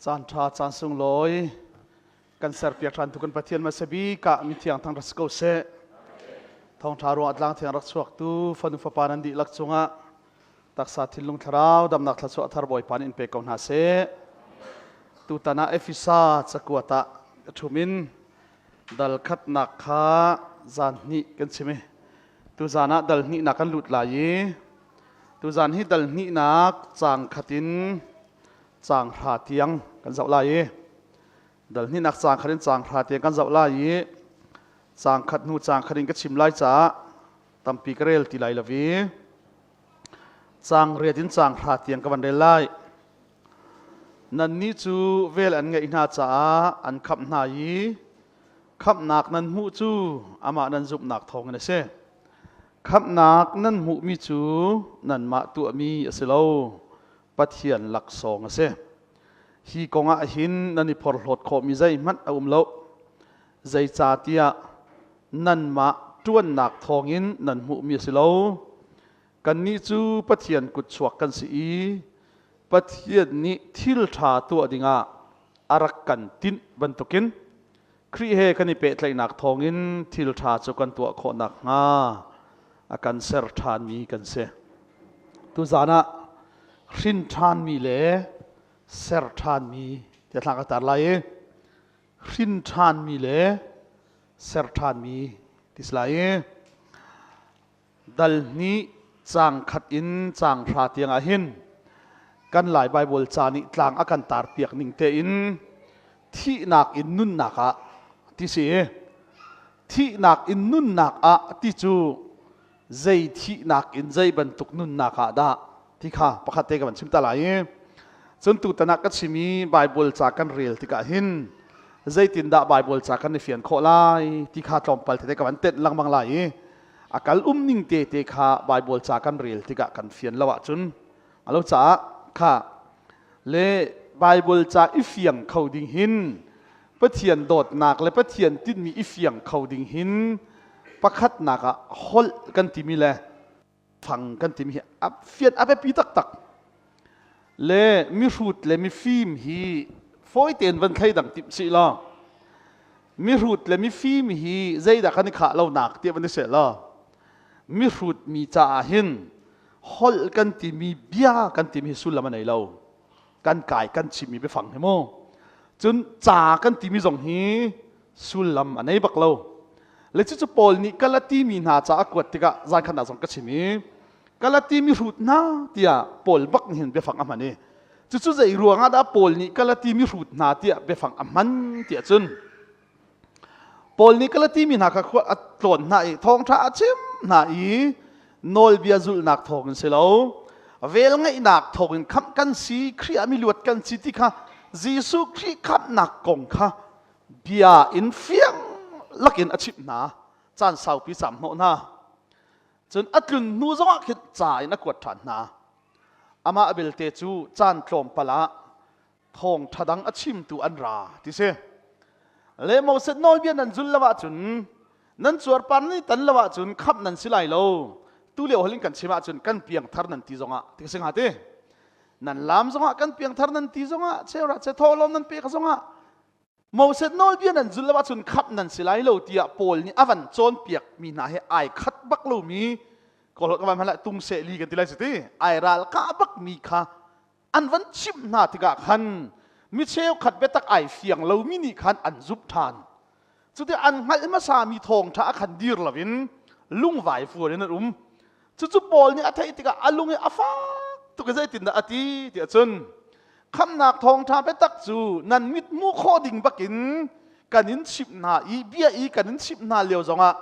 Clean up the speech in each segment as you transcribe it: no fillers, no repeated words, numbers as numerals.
Caan ṭha caan sunglawi kan serpiak ṭhan tu kan Pathian hmasa bik ah mithiang thang rak si ko seh. Thawngṭha ruangah tlang thiang rak chuaktu fanu fapa nan dihlak cungah taksa thinlung thlarau damnak thluachuah thar Bawipa nih in pe ko hna seh. Tutan ah Efesa cakuat ah ṭhum in dal khatnak kha zan hnih kan chim i tuzan ah dal hnihnak kan lut lai i tuzan hi dal hnihnak caang khat in caang hra tiang kan zoh lai i dal hnihnak caang khat in caang hra tiang kan zoh lai i caang khat hnu caang khat in ka chim lai caah tampi ka rel ti lai lo i caang riat in caang hra tiang ka van rel lai. Nannih cu vel an ngeih hna caah an khamh hna i khamhnak nan hmuh cu amah nan zumhnak thawngin a si. Khamhnak nan hmuhmi cu nanmah tuahmi a si lo, Pathian laksawng a si. Hi kong ah hin nan i phorhlawt khawhmi zeihmanh a um lo. Zeicahtiah nanmah ṭuannak thawngin nan hmuhmi a si lo. Kannih cu Pathian kutchuak kan si i Pathian nih thil ṭha tuah dingah a rak kan tinh bantukin Khrih he kan i pehtlaihnak thawngin thil ṭha cu kan tuah khawh nakhnga a kan ser ṭhanmi kan si. Tuzan ah hrin ṭhanmi le ser ṭhanmi tiah thla ka tar lai i hrin ṭhanmi le ser ṭhanmi ti si lai i dal hnih caang khat in caang hra tiang ah hin kan Lai Baibal ca nih tlang a kan tar piak ning tein thihnak in nunnak ah ti si. Thihnak in nunnak ah ti cu zei thihnak in zei bantuk nunnak ah dah ti kha pakhat te ka van chim ta lai i cun tutan ah ka chim i Baibal ca kan rel tikah hin zeitindah Baibal ca kan i fian khawh lai ti kha tlawmpal tete ka van tenh lengmang lai i a kal um ning te te kha Baibal ca kan rel tikah kan fian lo ahcun a lo caah kha le Baibal ca i fiang kho ding hin Pathian dawtnak le Pathian tinhmi i fiang kho ding hin pakhatnak ah holh kan timi le fang kan timi hi a fian a biapi taktak le mihrut le mifim hi fawi tein van thleidang timh sih law mihrut le mifim hi zeidah kan i khah lonak tiah van i seh law mihrut mi caah hin holh kan timi bia kan timi hi sullam a nei lo. Kan kai kan chimmi biafang hi mu cun ca kan timi zong hi sullam a nei bak lo. Le cucu Paul nih Galati mi hna ca a kuat tikah zan khat zong ka chim i Galati mi hrut hna tiah Paul bak nih hin biafang a hman i cucu zei ruangah dah Paul nih Galati mi hrut hna tiah biafang a hman tiah cun Paul nih Galati mi hna kha khua a tlawn hna i thawngṭha a chim hna i nawlbia zulhnak thawngin si lo, velngeihnak thawngin khamh kan si, Khrih ah miluat kan si ti kha Jesuh Khrih khamhnak kong kha bia in fiang lakin a chimh hna, caan saupi caam hnawh hna. Cun a tlun hnu zongah khin ca in a kuat ṭhan hna. Amah belte cu caan tlawmpal ah thawngṭha dang a chimtu an ra ti si. Le Moses nawlbia nan zul lo ahcun, nan cuarpar nan i tan lo ahcun khamh nan si lai lo. Tu lio holh in kan chim ahcun kan piangthar nan ti zongah ti ka si hnga ti. Nan lam zongah kan piangthar nan ti zongah cheura che thawhlawm nan pek zongah Moses nawlbia nan zulh lo ahcun khamh nan si lai lo tiah Paul nih a van cawnpiak mi hna he ai khat bak lomi kawlholh ka van hman lai tung seh li kan ti lai si ti ai ral kah bak mi kha an van chimh hna tikah khan mi cheukhat biatak ai fiang lomi nih khan an zumh ṭhan. Cuti an hngalh hmasa mi thawngṭha a khan dir loin lungvai fual in an um. Cucu Paul nih a theih tikah a lung i a fak tuk i zeitindah a ti tiah cun khamhnak thawngṭha biatak cu nan mit hmuh khawh ding bakin kan in chimh hna i bia i kan in chimh hna lio zongah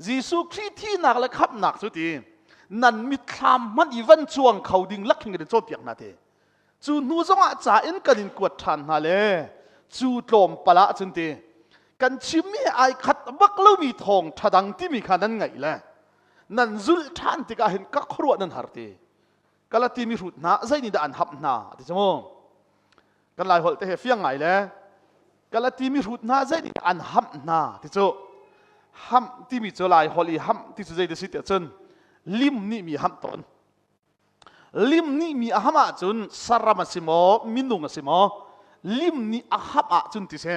Jesuh Khrih thihnak le khamhnak cu ti nan mitthlam hmanh i van cuang kho ding lak hin kan in cawnpiak hna ti. Cu hnu zongah ca in kan in kuat ṭhan hna le cu tlawmpal ah cun ti kan chimmi he ai khat bak lomi thawng ṭha dang timi kha nan ngaih le nan zulh ṭhan tikah hin ka khuaruah nan har ti. Galati mi hrut hna zei nih dah an hamh hna ti cu mu. Kan Lai holh te he fiang ngai le Galati mi hrut hna zei nih an hamh hna ti cu. Hamh timi cu Lai holh i hamh ti cu zei ti si tiah cun lim nih mi hamh tawn. Lim nih mi a ham ahcun saram a si maw, minung a si maw, Lim nih a hap ahcun ti si.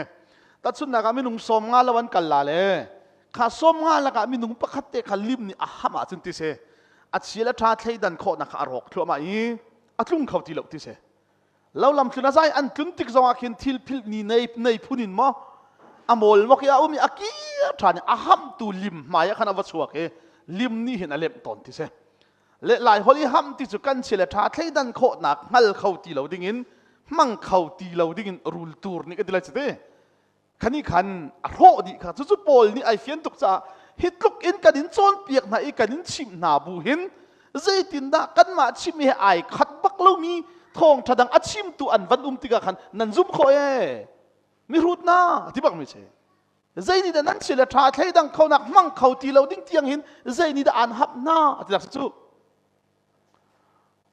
Tahchunhnak ah minung 50 lo an kal la le kha 50 lakah minung pakhat te kha lim nih a ham ahcun ti si. A chia le ṭha thleidan khawhnak kha a rawk thluahmah i a tlung kho ti lo ti si. Lo lam tlun a zai an tlun tik zongah khin thil philh ni nei nei phun in maw a mawl mok i a um i a kir ṭhan i a hamtu lim hmai ah khan a va chuak i lim nih hin a lemh tawn ti si. Le lai holh i ham ti cu kan chia le ṭha thleidan khawhnak hngal kho ti lo dingin hmang kho ti lo dingin rul tur nih ka ti lai cu ti. Khani khan a hrawh dih kha cucu Paul nih ai fian tuk caah hi tluk in kan in cawnpiak hna i kan in chimh hna bu hin zeitindah kanmah chimh he ai khat bak lomi thawngṭha dang a chimtu an van um tikah khan nan zum khawh ee mihrut na ti bak mi si. Zei nih dah nan si le ṭha thleidang khonak hmang kho ti lo ding tiang hin zei nih dah aan hap hna ti dak si cu.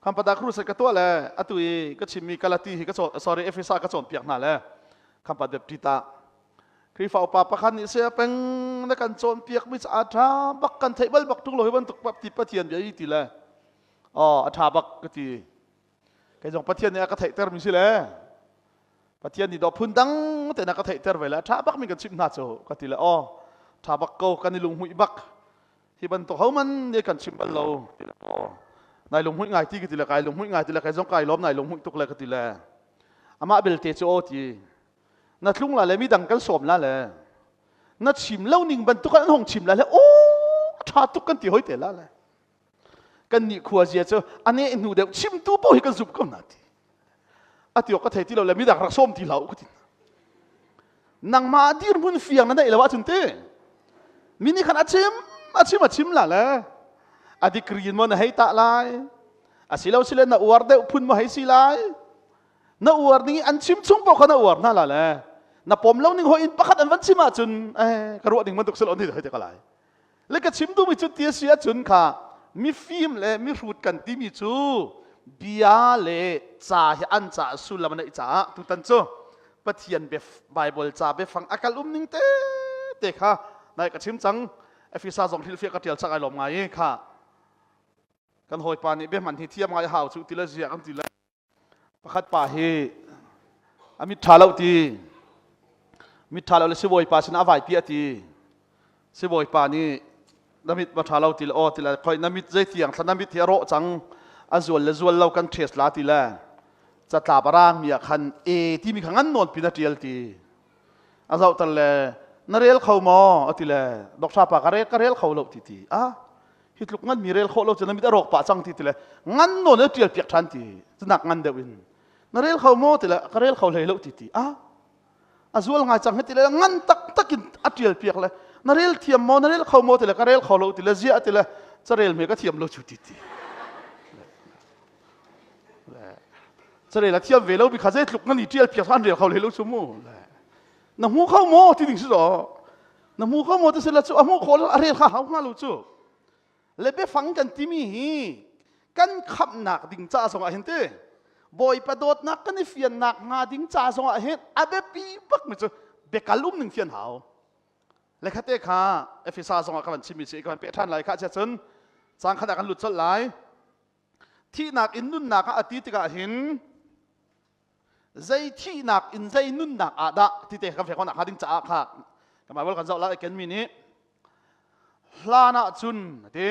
Khampada crusade ka tuah le atu i ka chimmi Galati hi ka cawn sorry Efesa ka cawnpiak hna le Khampat Baptist ah Khrihfa upa pakhat nih saya peng na kan cawnpiak mi a ṭha bak kan theih bal bak ṭung lo hi bantuk ti Pathian bia i ti le oh a ṭha bak ka ti. Kei zong Pathian nih a ka theihter mi si le Pathian nih dawh phun dang tein a ka theihter ve le a ṭha bak mi kan chimh hna cu ka ti le aw ṭha bak ko kan i lunghmuih bak. Hi bantuk homan nih kan chim bal lo ti le aw nai lunghmuih ngai ti ka ti le kai lunghmuih ngai ti le kai zong kai lawm nai lunghmuih tuk le ka ti le amah belte cu aw ti na tlung la le mi dang kan sawm la le na chim lo ning bantuk an hong chim la le aw tha tuk kan ti hoi te la le kan nih khua zia cu ane hnu deuh chimtu paoh hi kan zumh ko na ti ati ka thei ti lo le midang rak sawm ti hlah u ka ti. Nangmah dirhmun fiang na neih lo ahcun ti mi nih khan a chim a chim a chim la le a degree in maw na hei tah lai asilo sile na uar deuh phun maw hei si lai na uar ning an chim chung paoh kha na uar hna la le na pom lo ning hoi in pakhat an van chim ahcun eh ka ruah ding bantuk silo ni hoi te ka lai le ka chim duhmi cu ti a si ahcun kha mifim le mihrut kan timi cu bia le ca hi an ca sullam a neih caah tutan cu Pathian bia Bible ca biafang a kal um ning te te kha nai ka chim cang. Efesa zong hrilhfiah ka tial chak ai lawm ngai i kha kan hawipa nih biahman hi thiam ngai hau cu ti le zia kan ti le Pakhat pa hi a mit ṭha lo ti. Mit ṭha lo le sibawipa sinah a vai piah ti. Sibawipa nih na mit ma ṭha lo ti le aw ti le khoi na mit zei tiang thla na mit hi a rawh cang a zual le zual lo kan test la ti le catlap a raang mi ah khan e timi kha ngan nawn pin a ṭial ti. A zohter le na rel kho maw a ti le doctor pa ka rel ka rel kho lo ti ti. Ah hi tluk ngan mi rel khawh lo cu na mit a rawk pah cang ti ti le ngan nawn in tial piak ṭhan ti cunak ngan deuh in na rel kho maw ti le ka rel kho hlei lo ti ti a a zual ngai cang hi ti le ngan taktak in a tial piak le na rel thiam maw na rel kho maw ti le ka rel kho lo ti le ziah ti le carel me ka thiam lo cu ti ti carel a thiam ve lo bi kha zeitluk ngan i tial piak an rel kho hlei lo cu mu na hmu kho maw ti ding si zo na hmu kho maw ti sila cu a hmu kho a rel kha hau hnga lo cu le biafang kan timi hi kan khamhnak ding ca zongah hin ti Bawipa dawtnak kan i fiannak hnga ding ca zongah hin a biapi bak mi cu biakal um ning fian hau le khate kha Efesa zongah ka van chimmi si ka van peh ṭhan lai kha chia cun cang khat ah kan lut colh lai. Thihnak in nunnak ah a ti tikah hin zei thihnak in zei nunnak ah dah ti te kan fek nak hnga ding caah kha kan Bible kan zoh lai. Ken mi nih hlan ah cun ti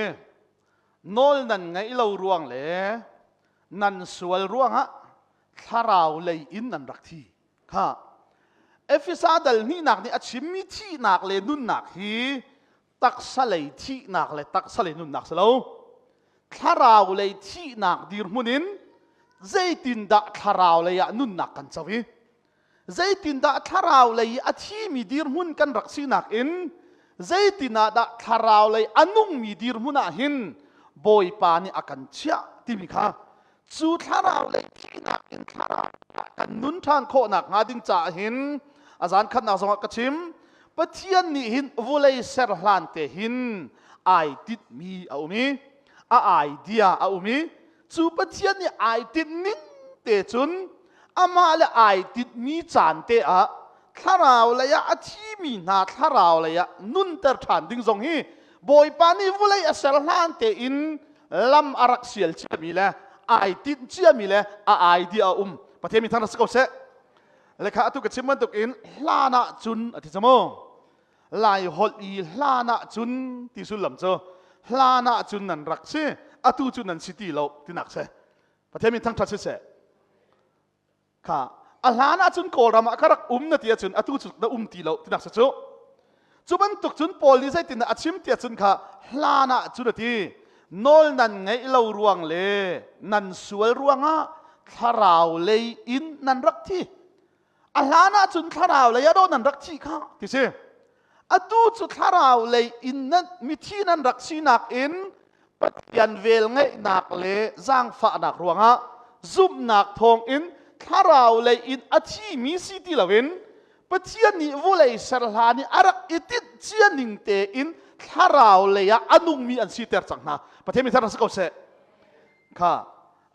nawl nan ngaih lo ruang le nan sual ruangah thlarau lei in nan rak thi kha. Efesa dal hnihnak nih a chimmi thihnak le nunnak hi taksa lei thihnak le taksa lei nunnak si lo, thlarau lei thihnak dirhmun in zeitindah thlarau lei ah nunnak kan co i zeitindah thlarau lei i a thimi dirhmun kan rak sinak in zeitin ah dah thlarau lei a nungmi dirhmun ah hin Bawipa nih a kan chiah timi kha cu thlarau lei thihnak in thlarau kan nun ṭhan khawhnak hnga ding caah hin a zan khatnak zongah ka chim. Pathian nih hin vulei ser hlan te hin ai tinhmi a um i a idea a um i cu Pathian nih ai tinh ning te cun amah le ai tinhmi caan te ah thlarau lei ah a thimi hna thlarau lei ah nunter ṭhan ding zong hi Bawipa nih vulei a ser hlan tein lam a rak sial ciami le ai tinh ciami le a idea a um. Pathian mi thang rak si ko seh. Le kha atu ka chim bantuk in hlan ah cun a ti camo. Lai holh i hlan ah cun ti sullam cu hlan ah cun nan rak si, atu cu nan si ti lo tinak si. Pathian min thangṭhat siseh. Kha a hlan ah cun Kawlram ah ka rak um na ti ahcun atu cu na um ti lo tinak si cu. Cu bantuk cun Paul nih zeitin a chim ti ahcun kha hlan ah cun a ti. Nawl nan ngeih lo ruang le nan sual ruangah thlarau lei in nan rak thi. A hlan ah cun thlarau lei ah dawh nan rak thi kha ti si. Atu cu thlarau lei in nan mithi nan rak sinak in Pathian vel ngeihnak le zaangfahnak ruangah zumhnak thawngin thlarau lei in a thimi si ti loin Pathian nih vawlei ser hlan i a rak i tinh cia ning tein thlarau lei ah a nungmi an siter cang hna. Pathian mi thar si ko seh. Kha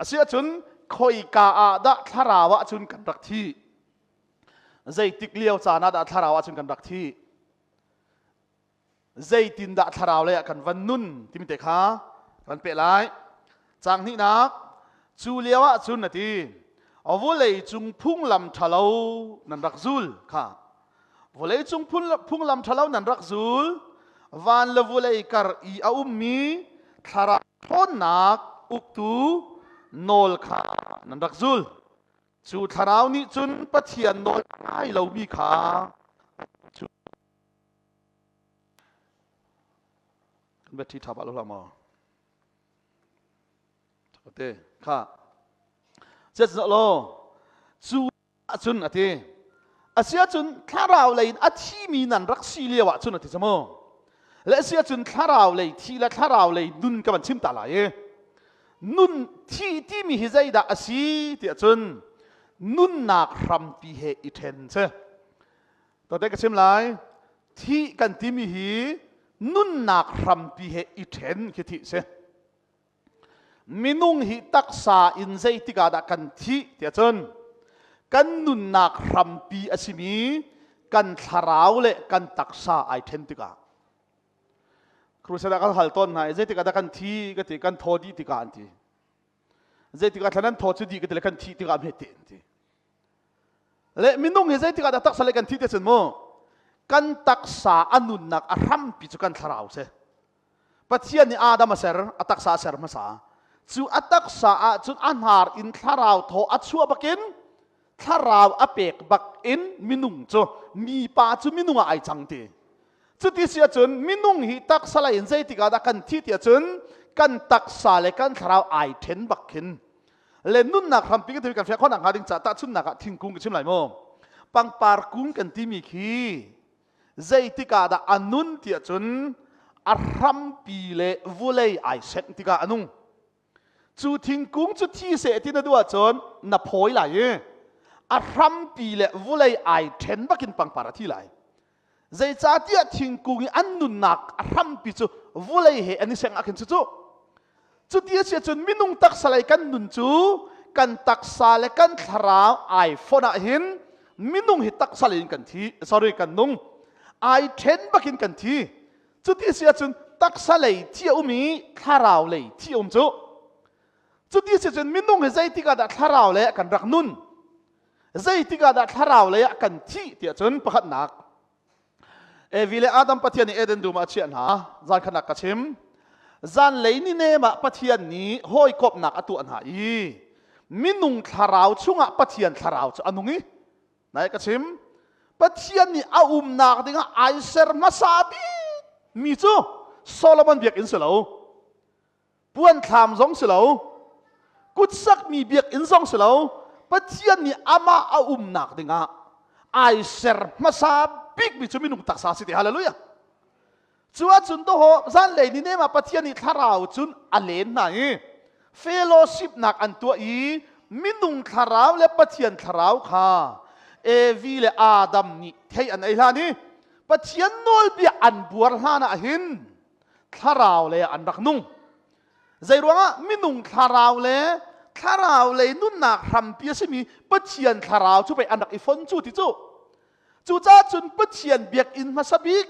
a si ahcun khoika ah dah thlarau ah cun kan rak thi? Zeitik lio caan ah dah thlarau ah cun kan rak thi? Zeitindah thlarau lei ah kan van nun timi te kha kan peh lai. Caang hnihnak cu lio ah cun a ti vawlei cung phunglam ṭhalo nan rak zul kha vawlei cung phunglam ṭhalo nan rak zul van le vawlei kar i a ummi thlarau ṭhawnnak uktu nawl kha nan rak zul cu thlarau nih cun Pathian nawl a ngai lomi kha cu Kan battery ṭha pah lo hlah maw? Te kha chet law cu ahcun a ti a si ahcun thlarau lei in a thimi nan rak si lio ahcun a ti cu mu le a si ahcun thlarau lei thi le thlarau lei nun ka van chim ta lai i nun thi timi hi zeidah a si ti ahcun nunnak hrampi he i ṭhen si Tote ka chim lai. Thih kan timi hi nunnak hrampi he i ṭhen khi thih si. Minung hi taksa in zeitik ah dah kan thih tiah cun kan nunnak hrampi a simi kan thlarau le kan taksa ai ṭhen tikah Crusade ah kan hal tawn hna i zeitik ah dah kan thi ka ti kan thaw dih tikah an ti. Zeitik ah thlan an thaw cu dih ka ti le kan thih tikah hme te an ti. Le minung hi zeitik ah dah taksa le kan thi te cun mu kan taksa a nunnak a hrampi cu kan thlarau si. Pathian nih Adam a ser, a taksa a ser hmasa. Cu a taksa ah cun a hnar in thlarau thaw a chuah bakin thlarau a pek bak in minung cu mipa cu minung ah ai cang ti. Cuti si ahcun minung hi taksa lei in zeitik ah dah kan thi ti ahcun kan taksa le kan thlarau ai then bak khin le nunnak hrampi kan kan fiah khawhnak hnga ding caah tahchunhnak ah thingkung ka chim lai mu pangpar kung kan timi khi zeitik ah dah a nun ti ahcun a hrampi le vulei ai senh tikah a nung cu thingkung cu thi seh ti na duh ahcun na phawi lai i a hrampi le vulei ai then bakin pangpar a thi lai zeicahtiah thingkung i an nunnak a hrampi cu vulei he an i seng ah khin cucu cuti a si ahcun minung taksa lei kan nun cu kan taksa le kan thlarau ai fonh ah hin minung hi taksa lei in kan thi sorry kan nung ai then bakin kan thi cuti a si ahcun taksa lei thi a um i thlarau lei thi a um cu cuti a si ahcun minung hi zeitik ah dah thlarau lei ah kan rak nun Zeitik ah dah thlarau lei ah kan thih tiah cun pakhatnak Evi le Adam Pathian nih Eden dum ah a chiah hna zan khatnak ka chim zanlei ni nem ah Pathian nih hawikomhnak a tuah hna i minung thlarau chungah Pathian thlarau cu a nung i nai ka chim Pathian nih a umnak dingah ai ser hmasa bik mi cu Solomon biakinn si lo puanthlam zong si lo kutsakmi biakinn zong si lo Pathian nih amah a umnak dingah ai ser hmasa bikmi cu minung taksa si te hallelujah cu ahcun doho zanlei ni nem ah Pathian nih thlarau cun a len hna i fellowship nak an tuah i minung thlarau le Pathian thlarau kha Evi le Adam nih thei an ei hlan i Pathian nawlbia an buar hlan ah hin thlarau le an rak nung zei ruangah minung thlarau le thlarau lei nunnak hrampi a simi Pathian thlarau cu pei an rak i fon cu ti cu cucaah cun Pathian biakinn hmasa bik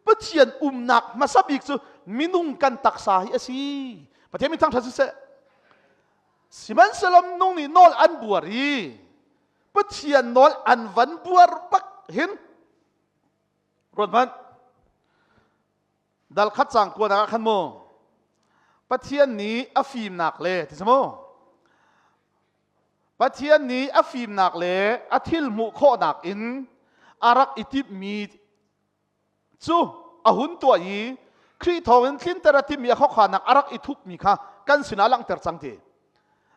Pathian umnak hmasa bik cu minung kan taksa hi a si Pathian min thangṭhat siseh sihmanhsehlaw minung nih nawl an buar i. Pathian nawl an van buar bak hin ruat hmanh. Dal khat cang kuanak ah khan mu Pathian nih a fimnak le ti mu Pathian nih a fimnak le a thil hmuh khawhnak in a rak i timhmi cu a hun tuah i Khrih thawngin tlinter a timmi a khokhanak a rak i thupmi kha kan sinah langhter cang ti.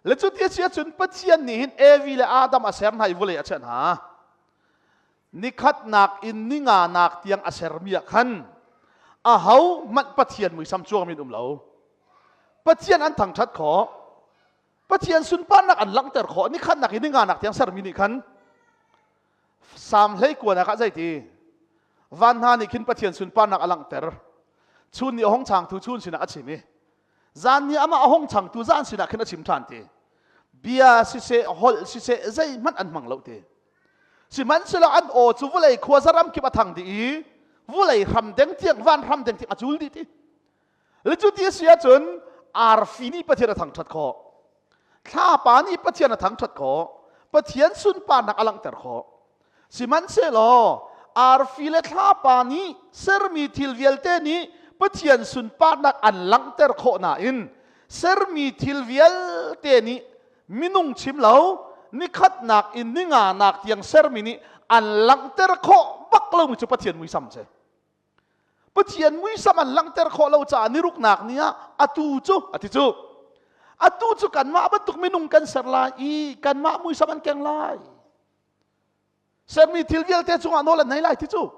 Le cu ti a si ahcun Pathian nih hin Evi le Adam a ser hna i vawlei a chiah hna. Nikhatnak in ninganak tiang a sermi ah khan aho hmanh Pathian muisam cuangmi an um lo. Pathian an thangṭhat khawh. Pathian sunparnak an langhter khawh. Nikhatnak in ninganak tiang sermi nih khan Salm 19 ah zeiti van hna nih khin Pathian sunparnak a langhter. Chun nih a hong changtu chun sinah a chim i zan nih amah a hong changtu zan sinah khin a chim ṭhan ti. Bia siseh holh siseh zeihmanh an hmang lo ti. Sihmanhsehlaw an aw cu vawlei khuaza ram kip a thang dih i vulei hram deng tiang van hram deng tiang a cul dih ti. Le cu ti a si ahcun arfi nih Pathian a thangṭhat khawh. Thlapa nih Pathian a thangṭhat khawh. Pathian sunparnak a langhter khawh. Sihmanhsehlaw arfi le thlapa nih sermi thil vialte nih Pathian sunparnak an langhter khawh nain sermi thil vialte nih minung chim lo nikhatnak in ninganak tiang sermi nih an langhter khawh bak lomi cu Pathian muisam si. Pathian muisam an langhter khawh lo caah niruknak ni ah atu cu a ti cu atu cu kanmah bantuk minung kan ser lai i kanmah muisam an keng lai sermi thil vialte cungah nawl an nei lai ti cu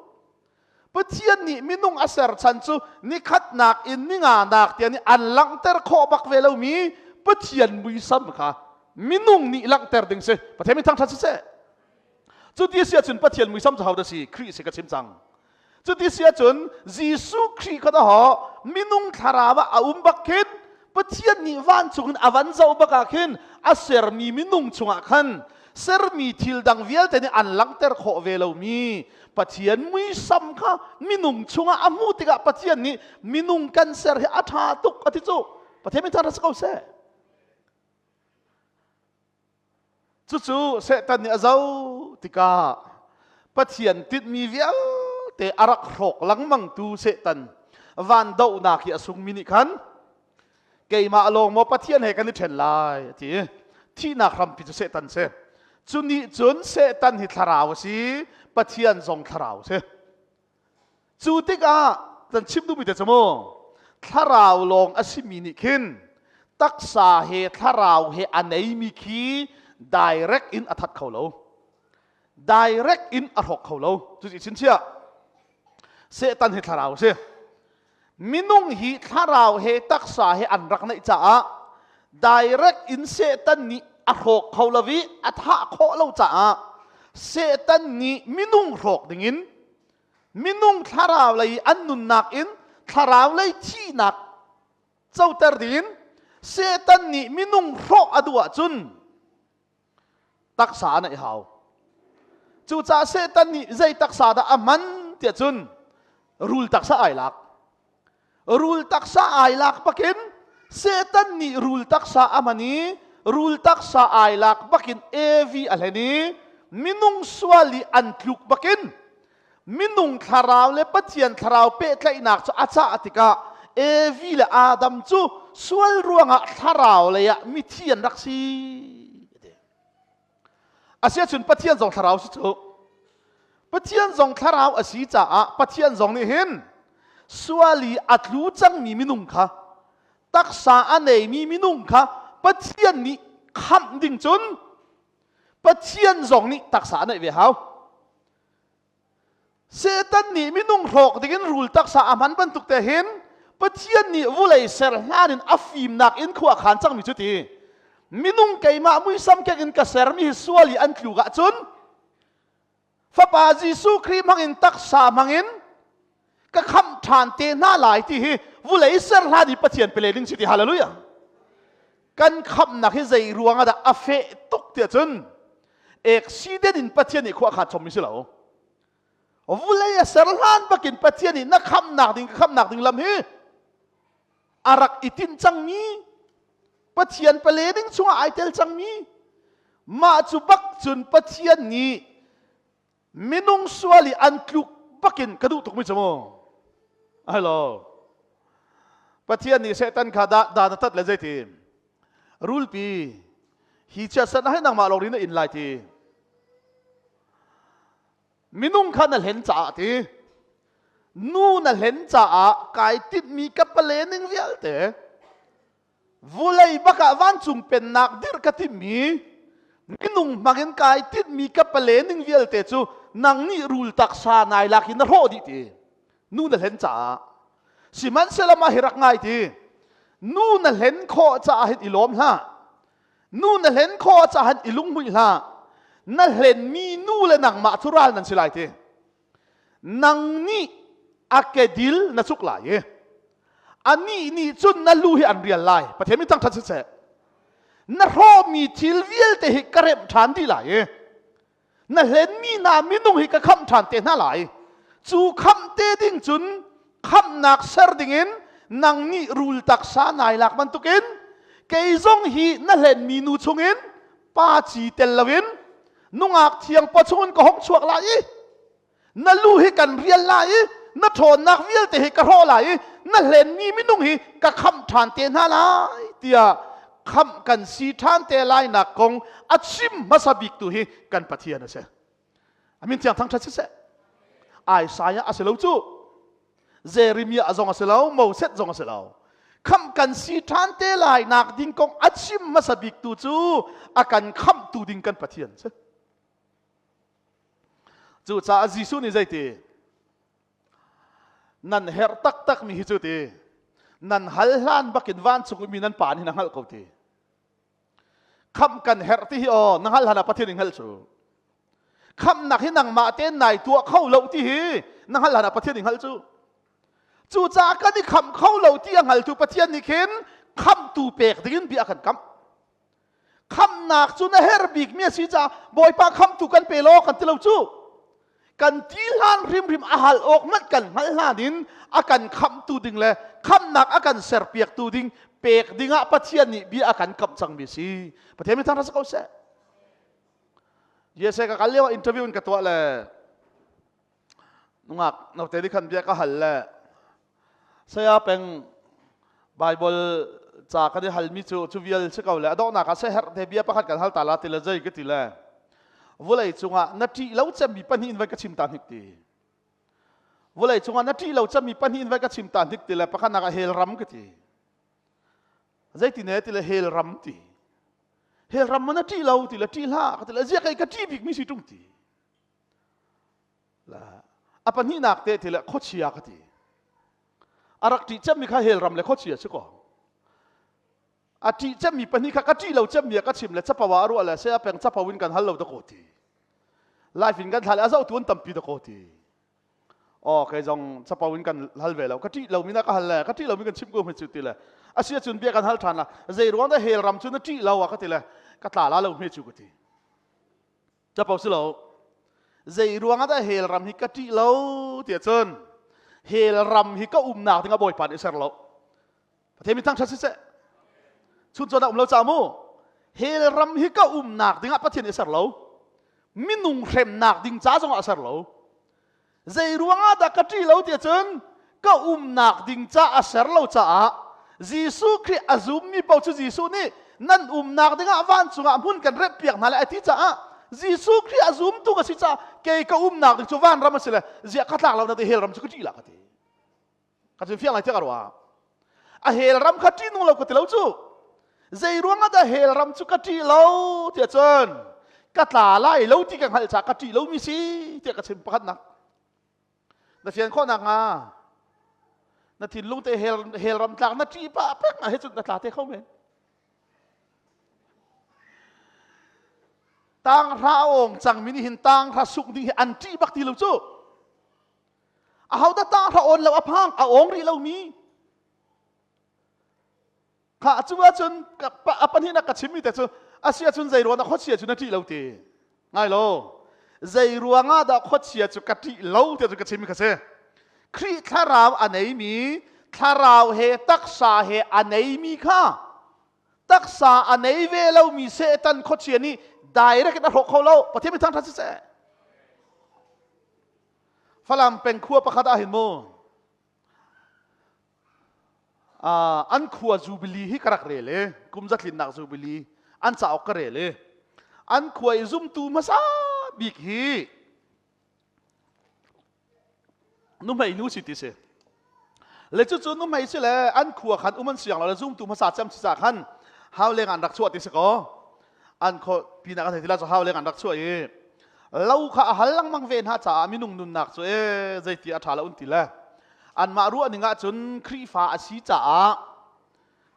Pathian nih minung a ser chan cu nikhatnak in ninganak tiang nih an langhter khawh bak ve lomi Pathian muisam kha minung nih langhter ding si Pathian min thangṭhat siseh cuti si ahcun Pathian muisam cu hodah si Khrih si ka chim cang Cuti si ahcun Jesuh Khrih kha dahawh minung thlarau ah a um bak khin Pathian nih vancung in a van zoh bak ah khin a sermi minung chungah khan sermi thil dang vialte nih an langhter khawh ve lomi Pathian muisam kha minung chungah a hmuh tikah Pathian nih minung kan ser hi a ṭha tuk a ti cu Pathian min thangṭhat si ko seh. Cucu Satan nih a zoh tikah Pathian tinhmi vialte a rak hrawk lengmangtu Satan van dohnak hi a sungmi nih khan keimah lawng maw Pathian he kan i ṭhen lai a ti. Thihnak hrampi cu Satan si. Cu nih cun Satan hi thlarau a si, Pathian zong thlarau a si. Cu tikah kan chim duhmi te cu mu thlarau lawng a simi nih khin taksa he thlarau he a neimi khi direct in a that kho lo. Direct in a hrawk kho lo. Cuci chinchiah. Satan hi thlarau a si. Minung hi thlarau he taksa he an rak neih caah direct in Satan nih a hrawk kho lo i a thah khawh lo caah Satan nih minung hrawk dingin minung thlarau lei an nunnak in thlarau lei thihnak coter dingin Satan nih minung hrawk a duh ahcun taksa a neih hau. Cucaah Satan nih zei taksa dah a hman tiah cun rul taksa ai lak. Rul taksa ai lak bakin Satan nih rul taksa a hman i rul taksa ai lak bakin Evi a hlen i minung sual i an tluk bakin minung thlarau le Pathian thlarau pehtlaihnak cu a cah tikah Evi le Adam cu sual ruangah thlarau lei ah mithi an rak si. Asiahcun Pathian zong thlarau si cu. Pathian zong thlarau a si caah Pathian zong nih hin sual i a tlu cangmi minung kha taksa a neimi minung kha Pathian nih khamh ding cun Pathian zong nih taksa a neih ve hau. Satan nih minung hrawk dingin rul taksa a hman bantuk te hin Pathian nih vulei ser hlan in a fimnak in khua a khan cangmi cu ti. Minung keimah muisam kek in ka sermi hi sual i an tluk ahcun Fapa Jesuh Khrih hmangin taksa hmangin ka khamh ṭhan te hna lai ti hi vulei ser hlan i Pathian pele ding si ti hallelujah. Kan khamhnak hi zei ruang ah dah a feh tuk tiah cun accident in Pathian nih khua kha chommi si lo. Vulei a ser hlan bakin Pathian nih na khamhnak ding ka khamhnak ding lam hi a rak i tinh cangmi Pathian pale ding chungah ai tel cangmi. Mah cu bak cun Pathian nih minung sual i an tluk bakin ka duh tukmi cu mu. Hello. Pathian nih Satan kha da da na tat le zeiti rulpi hi chiatsan hai nangmah lawng rin na in lai ti minung kha na hlen caah ti nu na hlen caah kai tinhmi ka pale ning vialte Vulei bak ah vancung pennak dirh ka timhmi minung hmangin kai tinhmi ka pale ning vialte cu nang nih rul taksa nai lak in na hrawh dih ti nu na hlen caah sihmanhsehlaw mah hi rak ngai ti nu na hlen khawh caah hin i lawm hlah nu na hlen khawh caah hin i lunghmuih hlah na hlenmi nu le nangmah cu ral nan si lai ti nang nih a kedil na cuk lai i anih nih cun na lu hi an rial lai. Pathian min thangṭhat siseh. Na hrawhmi thil vialte hi ka remh ṭhan dih lai i na hlenmi hna minung hi ka khamh ṭhan te hna lai. Cu khamh te ding cun khamhnak ser dingin nang nih rul taksa nai lak bantukin kei zong hi na hlenmi nu chungin pa ci tel loin nungak thiang paw chungin ka hong chuak lai i na lu hi kan rial lai i na ṭhawnnak vialte hi ka hrawh lai i na hlenmi minung hi ka khamh ṭhan te hna lai tiah khamh kan si ṭhan te lai nak kong a chim hmasa bik tu hi kan Pathian a si. Amin thiang thangṭhat siseh. Isaiah a si lo cu. Jeremiah zong a si lo, Moses zong a si lo. Khamh kan si ṭhan te lai nak ding kong a chim hmasa bik tu cu a kan khamhtu ding kan Pathian si. Cucaah Jesuh nih zeiti? Nan herh taktak mi hi cu ti. Nan hal hlan bakin vancung mi nan pa nih na hngalh ko ti. Khamh kan herh ti hi aw na hngalh hlan ah Pathian in hngalh cu. Khamhnak hi nangmah tein nai tuah kho lo ti hi na hngalh hlan ah Pathian in hngalh cu. Cucaah kan i khamh kho lo ti a hngaltu Pathian nih khin khamhtu pek dingin bia a kan kamh. Khamhnak cu na herh bikmi a si caah Bawipa khamhtu kan pe law kan ti lo cu. Kan ti hlan hrimhrim a hal awk hmanh kan hngalh hlan in a kan khamhtu ding le khamhnak a kan serpiaktu ding pek dingah Pathian nih bia a kan kamh cangmi a si. Pathian mi thangṭhat si ko seh. USA ka kal lio ah interview in ka tuah le nungak note nih khan bia ka hal le saya peng Bible ca kan i halmi cu cu vial si ko le a donghnak ah seherh te bia pakhat kan hal ta la ti le zei ka ti le vulei cungah na ṭih lo cemmi pahnih in vai ka chim ta hnik ti vulei cungah na ṭih lo cemmi pahnih in vai ka chim ta hnik ti le pakhat nak ah hell ram ka ti Zeitin ne ti le hell ram ti. Hell ram man a ṭih lo ti le ṭih hlah ka ti le ziak ei ka ṭih bik mi si ṭung ti. La a pahnihnak te ti le khuachia ka ti. A rak ṭih cemmi kha hell ram le khuachia si ko. A ṭih cemmi pahnih kha ka ṭih lo cemmi a ka chim le capo ah a ruah le se a peng capo in kan hal lo da ko ti. Life in kan thla le a zoh tu an tampi da ko ti. Aw kei zong capo in kan hal ve lo ka ṭih lomi na ka hal le ka ṭih lomi kan chim ko hme cu ti le a si ahcun bia kan hal ṭhan la zei ruang dah hell ram cu na ṭih lo a ka ti le ka tla la lo hme cu ka ti capo si lo zei ruang ah dah hell ram hi ka ṭih lo ti ahcun hell ram hi ka umnak ding a bawipa nih ser lo Pathian mi thangṭhat siseh chun cawn ah um lo ca mu hell ram hi ka umnak dingah Pathian nih a ser lo minung hremnak ding ca zongah a ser lo zei ruangah dah ka ṭih lo ti cun ka umnak ding ca a ser lo caah Jesuh Khrih a zummi paoh cu Jesuh nih nan umnak dingah vancung ah hmun kan remhpiak hna lai a ti caah Jesuh Khrih a zumtu ka si caah kei ka umnak ding cu vanram a si le ziah ka tlak lo na ti hell ram cu ka ṭih la ka ti Ka cun fiang lai tiah ka ruah. A hell ram kha ṭih nung lo ka ti lo cu. Zei ruangah dah hell ram cu ka ṭih lo tiah cun ka tla lai lo ti ka hngalh caah ka ṭih lomi si tiah ka chim pakhatnak. Na fian khawh nakhnga na thinlung te hell, hell ram tlak na ṭih pah pek ah he cun na tla te kho men. Tanghra awng cangmi nih hin tanghra suk ding hi an ṭih bak ti lo cu. Ahodah tah ra awn lo a phang a awng rih lomi kha cu ahcun a pahnihnak ka chimmi te cu a si ahcun zei ruangah khuachia cu na ṭih lo ti ngai lo zei ruangah dah khuachia cu ka ṭih lo ti cu ka chimmi kha si Khrih thlarau a neimi thlarau he taksa he a neimi kha. Taksa a nei ve lomi Satan khuachia nih direct in a hrawk kho lo. Pathian mi thangṭhat siseh. Falam peng khua pakhat ah hin mu an khua Jubilee hi ka rak rel i kum zatlinnak Jubilee an cauk ka rel i an khua i zumtu hmasa bik hi nuhmei nu si ti si le cucu nuhmei si le an khua khan um an siang lo le zumtu hmasa cem si ca khan hau leng an rak chuah ti si ko an kho pinak an thei ti la cu hau leng an rak chuah i lo kha a hal lengmang ve hna caah minung nunnak cu e zeiti a ṭha lo un ti le anmah ruah ning ahcun Khrihfa a si caah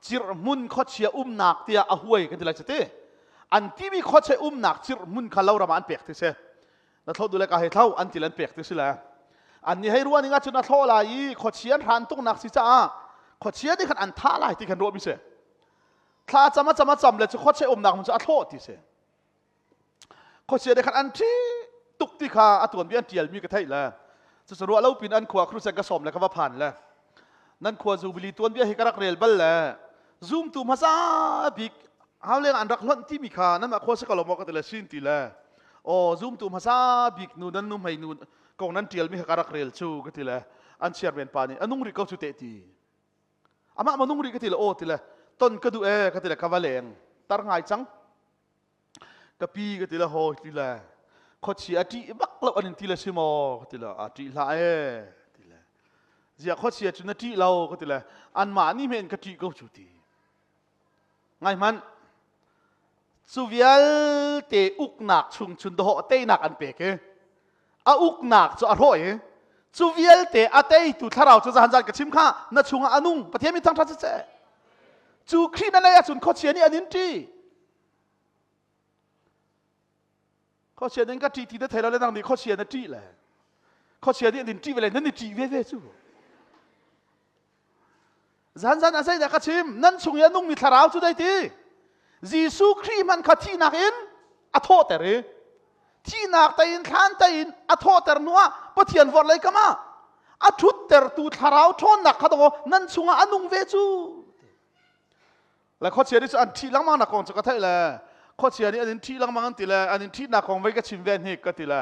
cirhmun khuachia umnak tiah a huai kan ti lai cu ti an timi khuachia umnak cirhmun kha lo ram ah an pek ti si na thlo du le ka hei thlo an ti an pek ti si le an nih hei ruah ning ahcun a thlo lai i khuachia an hran tuknak si caah khuachia nih khan an thah lai ti khan ruah mi si thla cam a cam a cam le cu khuachia umnak hmun cu a thlawh ti si khuachia nih khan an ṭhi tuk ti kha a tuanbia an ṭialmi ka theih le cucu ruah lo pin an khua crusade ka sawm le ka va phan le nan khua jubilee tuanbia hi ka rak rel bal le zumtu hmasa bik hau leng an rak hlonh timi kha nanmah khua si ko lo maw ka ti le sin ti le aw zumtu hmasa bik nu nan nu hmei nu kong nan ṭialmi kha ka rak rel cu ka ti le an chairman pa nih a nung rih ko cu teh ti amah ma nung rih ka ti le aw ti le ton ka duh e ka ti le ka va leng tar ngai cang ka pi ka ti le hawi ti le khuachi a ṭih bak lo an in ti le si maw ka ti le a ṭih hlah e ti le ziah khuachia cu na ṭih lo ka ti le anmah nih men ka ṭih ko cu ti ngai hmanh cu vialte uknak chung chun dawh teinak an pek i a uknak cu a hrawh i cu vialte a teitu thlarau cu zahan zan ka chim kha na chungah a nung Pathian min thangṭhat siseh cu Khrih na neih ahcun khuachia nih an in ṭih Khuachia nih ka ṭih ti na thei lo le nang nih khuachia na ṭih le khuachia nih an ṭih ve le nan i ṭih ve ve cu. Zan zan a zeidah ka chim nan chung i a nungmi thlarau cu dei ti Jesuh Khrih hmanh kha thihnak in a thawhter i thihnak tein thlan tein a thawhter hnuah Pathian vorhlei kam ah a ṭhuttertu thlarau ṭhawnnak kha dawh nan chungah a nung ve cu. Le khuachia nih cu an ṭhih lengmang nak kong cu ka theih le khuachia nih an in ṭhih lengmang an ti le an in ṭhihnak kong vei ka chim ve hnik ka ti le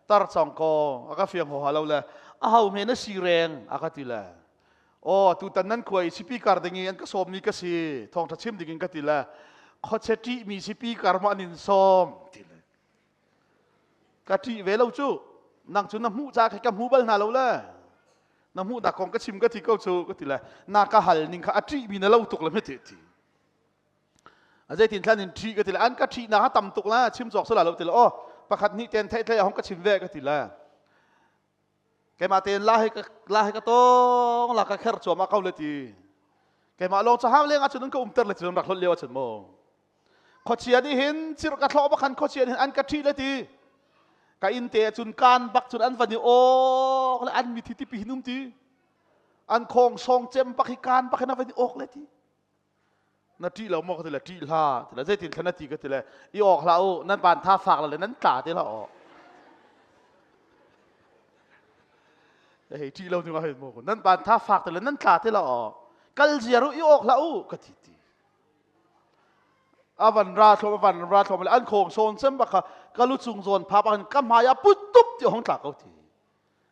tar cong ko a ka fiang ho lo le a ho hme na si reng a ka ti le aw tutan nan khua i speaker ding i an ka sawm mi ka si thawngṭha chim ding in ka ti le khuachia ṭih mi speaker maw an in sawm ti le Ka ṭih ve lo cu. Nang cu na hmuh ca kha ka hmu bal hna lo le. Na hmuh dak kong ka chim ka ti ko cu ka ti le na ka hal ning kha a ṭihmi na lo tuk le hmet ti. A zeitin thlan in ṭih ka ti le an ka ṭih na tam tuk la chim cawk sala lo ti le oh pakhat hnih ten thei thei a hong ka chim ve ka ti le keimah tein la he ka la he ka tong la ka kher cuahmah ko le ti keimah lawng chahang leng ahcun an ka umter le cun rak hlot lio ahcun maw khuachia nih hin cirh ka thlawh bak khan khuachia nih hin an ka ṭhih le ti ka inn te ahcun kaan bak cun an van i awk le an mithi tipi hin um ti an khong song cem bak hi kaan bak hin an van i awk le ti na ṭih lo maw ka ti le ṭih hlah ti le zeitin thlan na ti ka ti le i awk hlah u nan van tha fak le nan tla ti hlah aw hei ṭih lo ding ah hei maw nan van tha fak ti le nan tla ti hlah aw kal ziar u i awk hlah u ka ti ti a van ra thlom a van ra thlom le an khong sawn sem bak kha ka lu cung zawn pha bak ka hmai ah put tup ti hong tla ko ti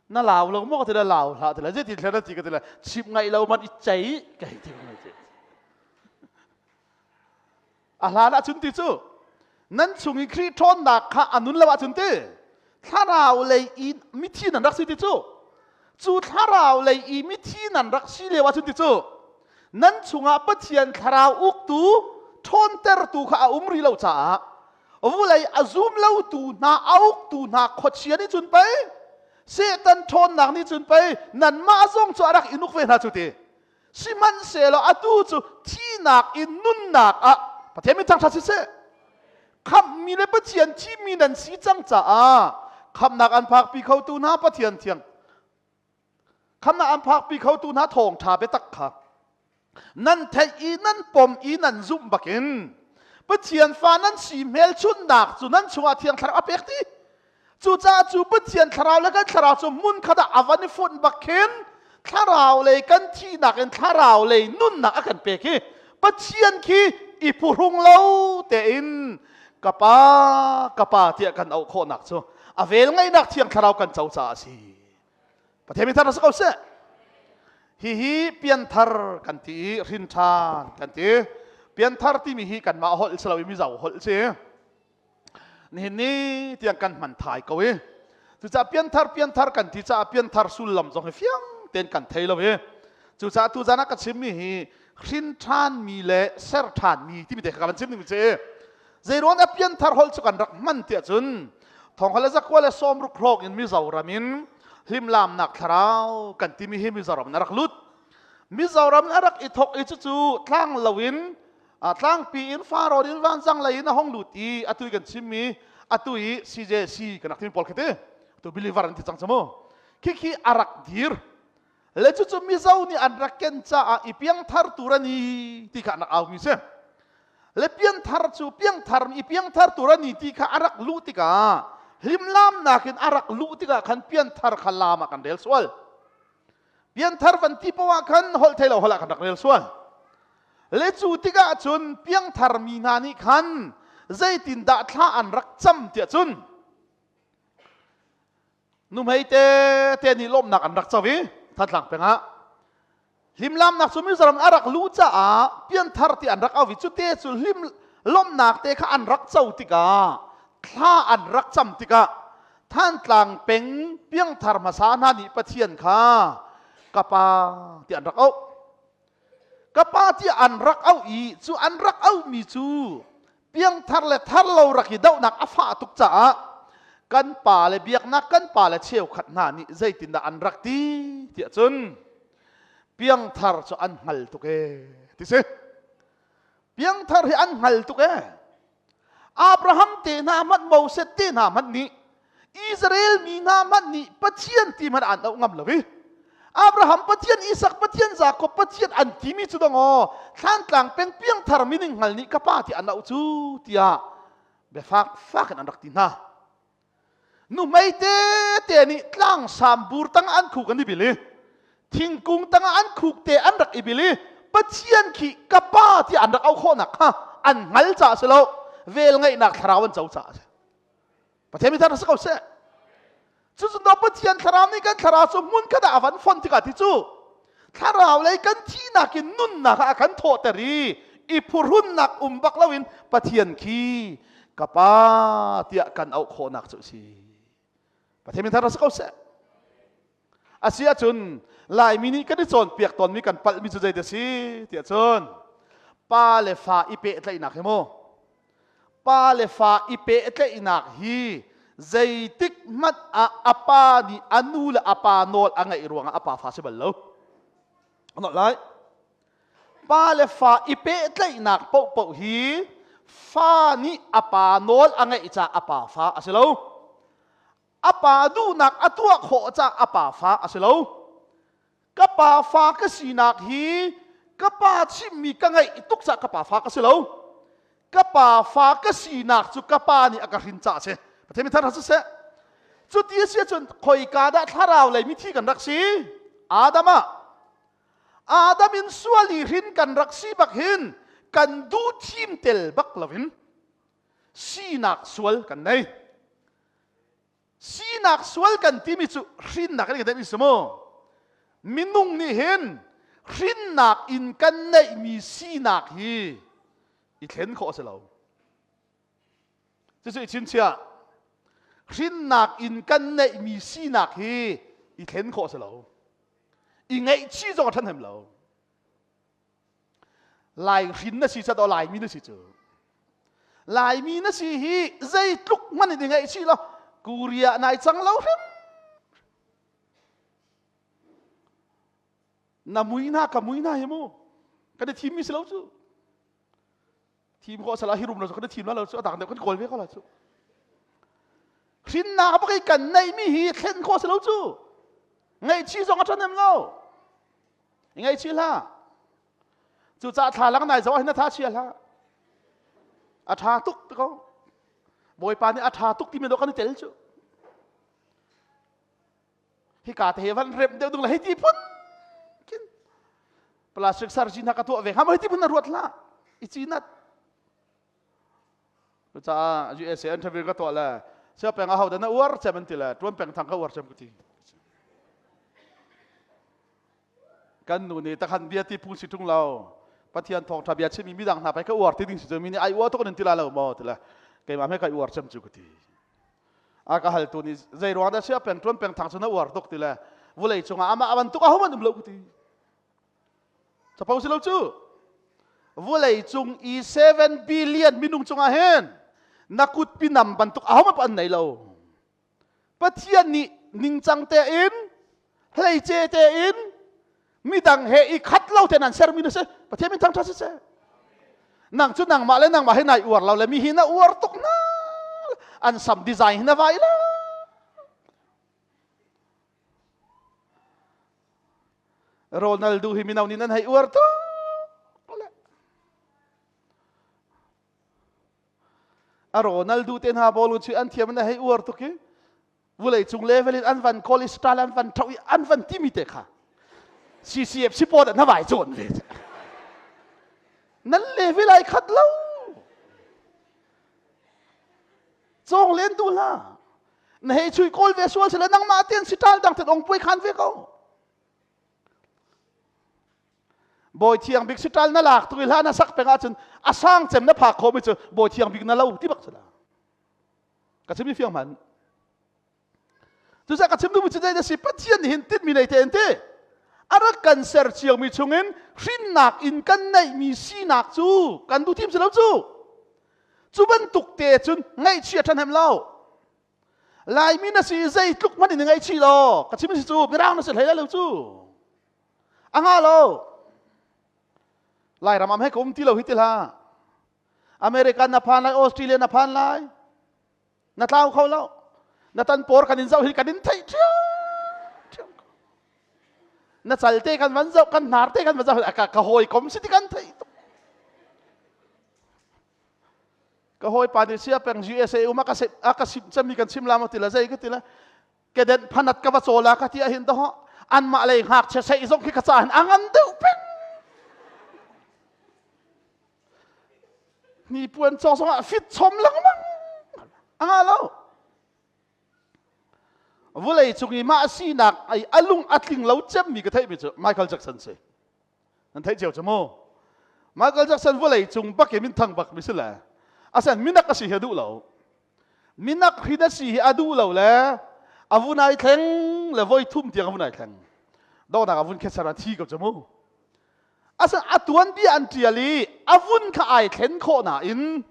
na lau lo maw ka ti le lau hlah ti le zeitin thlen na ti ka ti le chim ngaih lo man i cei ka hei ti ngai ti a hlan ahcun ti cu nan chung i Khrih ṭhawnnak kha a nun lo ahcun ti thlarau lei i mithi nan rak si ti cu cu thlarau lei i mithi nan rak si lio ahcun ti cu nan chungah Pathian thlarau uktu ṭhawntertu kha a um rih lo caah vulei a zum lotu hna a uktu hna khuachia nih cun pei Satan ṭhawnnak nih cun pei nanmah zong cu a rak in uk ve hna cu ti sihmanhsehlaw atu cu thihnak in nunnak ah Pathian min thangṭhat siseh khamhmi le Pathian thimmi nan si cang caah khamhnak an phakpi khotu hna Pathian thiang khamhnak an phakpi khotu hna thawngṭha biatak kha nan theih i nan pom i nan zumh bakin Pathian fa nan si hmelchunhnak cu nan chungah Thiang Thlarau a pek ti cucaah cu Pathian Thlarau le kan Thlarau cu hmun khat ah a van i fonh bak khin Thlarau lei kan thihnak in Thlarau lei nunnak a kan pek i Pathian khi i phuhrung lo tein ka pa ka pa tiah kan auh khawhnak cu a vel ngaihnak thiang thlarau kan co caah a si. Pathian mi thar si ko seh. Hihi pianthar kan ti i hrin ṭhan kan ti. Pianthar timi hi kanmah holh si lo i Mizo holh si. Nihin ni tiang kan hman thai ko i. Cucaah pianthar pianthar kan ti caah pianthar sullam zong hi fiang tein kan thei lo i. Cucaah tuzan ah ka chimmi hi hrin ṭhanmi le ser ṭhanmi timi te kha ka van chim ding si. Zeiruang dah pianthar holh cu kan rak hman tiah cun thonghal le zakua le sawmruk hrawng in Mizoram in hlimlamnak thlarau kan timi hi Mizoram in a rak lut. Mizoram in a rak i thok i cucu tlang lo in tlangpi in Farawn in vanzang lei in a hong lut i atu i kan chimmi atu i CJC kan rak timi pawl khi ti atu believer an ti cang cu mu. Khikhi a rak dir. Le cucu Mizo nih an rak ken caah i piangthar tur ani ti kha an rak aumi si. Le pianthar cu piangthar i piangthar tur ani ti kha a rak luh tikah hlimlamnak in a rak luh tikah khan pianthar kha lam ah kan rel sual. Pianthar van ti poah khan holh thei lo holh ah kan rak rel sual. Le cu tikah cun piangthar mi hna nih khan zeitindah thla an rak cam tiah cun Nuhmei te te nih lawmhnak an rak co i Thantlang peng ah hlimlamnak cu Mizoram a rak luh caah pianthar ti an rak au i cute cu hlim lawmhnak te kha an rak co tikah thla an rak cam tikah Thantlang peng piangthar hmasa hna nih Pathian kha ka pa ti an rak auh. Ka pa ti an rak auh i cu an rak auhmi cu piangthar le thar lo rak i dohnak a fah tuk caah kan pa le biaknak kan pa le cheukhat hna nih zeitindah an rak ti tiah cun piangthar cu an hngal tuk ee ti si. Piangthar hi an hngal tuk ee. Abraham te hna hmanh Moses te hna hmanh nih Israel mi hna hmanh nih Pathian ti hmanh an auh ngam lo i Abraham Pathian, Isak Pathian, Jakob Pathian an timi cu dong aw thlantlang peng piangthar mining hngal nih ka pa ti an auh cu tiah biafak fak in an rak ti hna. Nuhmei te te nih tlang sambur tang an khuk an i bil i thingkung tangah an khuk te an rak i bil i Pathian khi ka pa ti an rak auh khawhnak kha an hngal caah si lo vel ngeihnak thlarau an co caah a si. Pathian mi thar si ko seh. Cucun do Pathian thlarau nih kan thlarau cu hmun khat ah a van fon tikah ti cu thlarau lei kan thihnak in nunnak ah a kan thawhter i i phuhrunnak um bak loin Pathian khi ka pa tiah kan auh khawhnak cu a si. Pathian min thar si ko seh. A si ahcun Laimi nih kan i cawnpiak tawnmi kan palhmi cu zei ti a si tiah cun pa le fa i pehtlaihnak hi mu pa le fa i pehtlaihnak hi zeitik hmanh ah a pa nih a nu le a pa nawl a ngeih ruangah a pa fa si bal lo. Anolh lai. Pa le fa i pehtlaihnak paohpaoh hi fa nih a pa nawl a ngeih caah a pa fa a si lo. A pa duhnak a tuah khawh caah a pa fa a si lo. Ka pa fa ka sinak hi ka pa chimmi ka ngaih tuk caah ka pa fa ka si lo. Ka pa fa ka sinak cu ka pa nih a ka hrin caah a si. Pathian mi thar siseh. Cuti a si ahcun khoika dah thlarau lei mithi kan rak si? Adam ah. Adam in sual i hrin kan rak si bak hin kan duh thim tel bak loin sinak sual kan nei. Sinak sual kan timi cu hrinnak in kan theihmi si mu. Minung nih hin hrinnak in kan neihmi sinak hi i thlen khawh a si lo. Cucu i chinchiah. Hrinnak in kan neihmi sinak hi i thlen khawh a si lo. I ngaihchih zong a ṭhahnem lo. Lai hrin na si cat Laimi na si cu. Laimi na si hi zeitluk hmanh in i ngaihchih lo Korea nai cang lo hrim. Na mui hna ka mui hna hi mu kan i thimmi si lo cu. Thim khawh sala hi rum lo cu kan i thim la lo cu a dang deuh kan kawl ve ko la cu. Hrinnak bak i kan neihmi hi thlen khawh si lo cu. Ngaihchih zong a ṭhahnem lo. Ngaihchih hlah. Cucaah thlalang nai zoh ah hin a tha chia hlah. A ṭha tuk ti ko. Bawipa nih a ṭha tuk timi dawh kan i tel cu. Hika te he van remh deuh dung le hei ti phun khin plastic surgery hna ka tuah ve hnga maw hei ti phun na ruat hlah. I cinat. Cucaah USA interview ka tuah le sia peng a ho dah na uar cem an ti le tuan peng thang ka uar cem ka ti. Kan nu nih takhan bia ti phung si ṭung lo. Pathian thawngṭha bia chimmi midang hna pai ka uar ti ding si cu mi nih ai uar tuk nan ti la lo maw ti le keimah he kai uar cem cu ka ti. A ka haltu nih zei ruang dah sia peng tuan peng thang cu na uar tuk ti le vulei cungah amah bantuk ahohmanh um lo ka ti. Capo si lo cu. Vulei cung i 7 billion minung cungah hin na kut pinam bantuk ahohmanh an nei lo. Pathian nih ningcang tein hleice tein midang he i khat lo tein an sermi na si. Pathian min thangṭhat siseh. Nang cu nangmah le nangmah hi nai uar lo le mi hi na uar tuk na an sam design hi na vai la. Ronaldo hi mino nih nan hei uar tuk. A Ronaldo te hna ball chu an thiam na hei uar tuk i vulei cung level in an van call style an van tho i an van timi te kha CCF support an vai cawn ve. Nan level ai khat lo. Cawng len tu hla. Na hei chui kawl ve sual sile nangmah ten sital dang ten ong puai khan ve ko. Bawi thiang bik sital na lak tu i hla na sak peng ahcun a sang cem na phak khawh mi cu bawi thiang bik na lo ti bak sila. Ka chim i fiang man. Cucaah ka chim duhmi cu zei na si Pathian nih hin tinhmi nei te in ti. A rak kan ser ciangmi chungin hrinnak in kan neihmi sinak cu kan duh thim si lo cu. Cu bantuk te cun ngaihchia ṭhahnem lo. Laimi na si zeitluk hmanh in ngaihchih law ka chim si cu mirang na si hlei lo cu. A nga lo. Lairam am he ka um ti lo hi ti hlah. America na phan lai, Australia na phan lai. Na tlau kho lo. Na tan por kan in zoh hi kan in theih ṭhiam. Na cal te kan van zoh, kan hnar te kan van zoh, ka, ka hawi kom si ti kan theih tuk. Ka hawipa nih sia peng USA um a ka a ka sim cami kan chim la maw ti la zei ka ti la keden phanat ka va caw la ka ti ahhin to anmah lei ngakchia sei zong khi ka ca hin a ngan deuh peng hnipuan cawk zong ah fit chom lengmang a nga lo vulei cung i mah sinak ai alung a tling lo cemmi ka theihmi cu Michael Jackson si Nan theih cio cu mu. Michael Jackson vawlei cung bak i minthang bak mi si le asen minak a si hi a duh lo. Minak hrin a si hi a duh lo le a vun ai thleng le voi thum tiang a vun ai thleng. Donghnak a vun khetser a thi ko cu mu. Asen a tuan bia an tial i a vun kha ai thlen khawh nain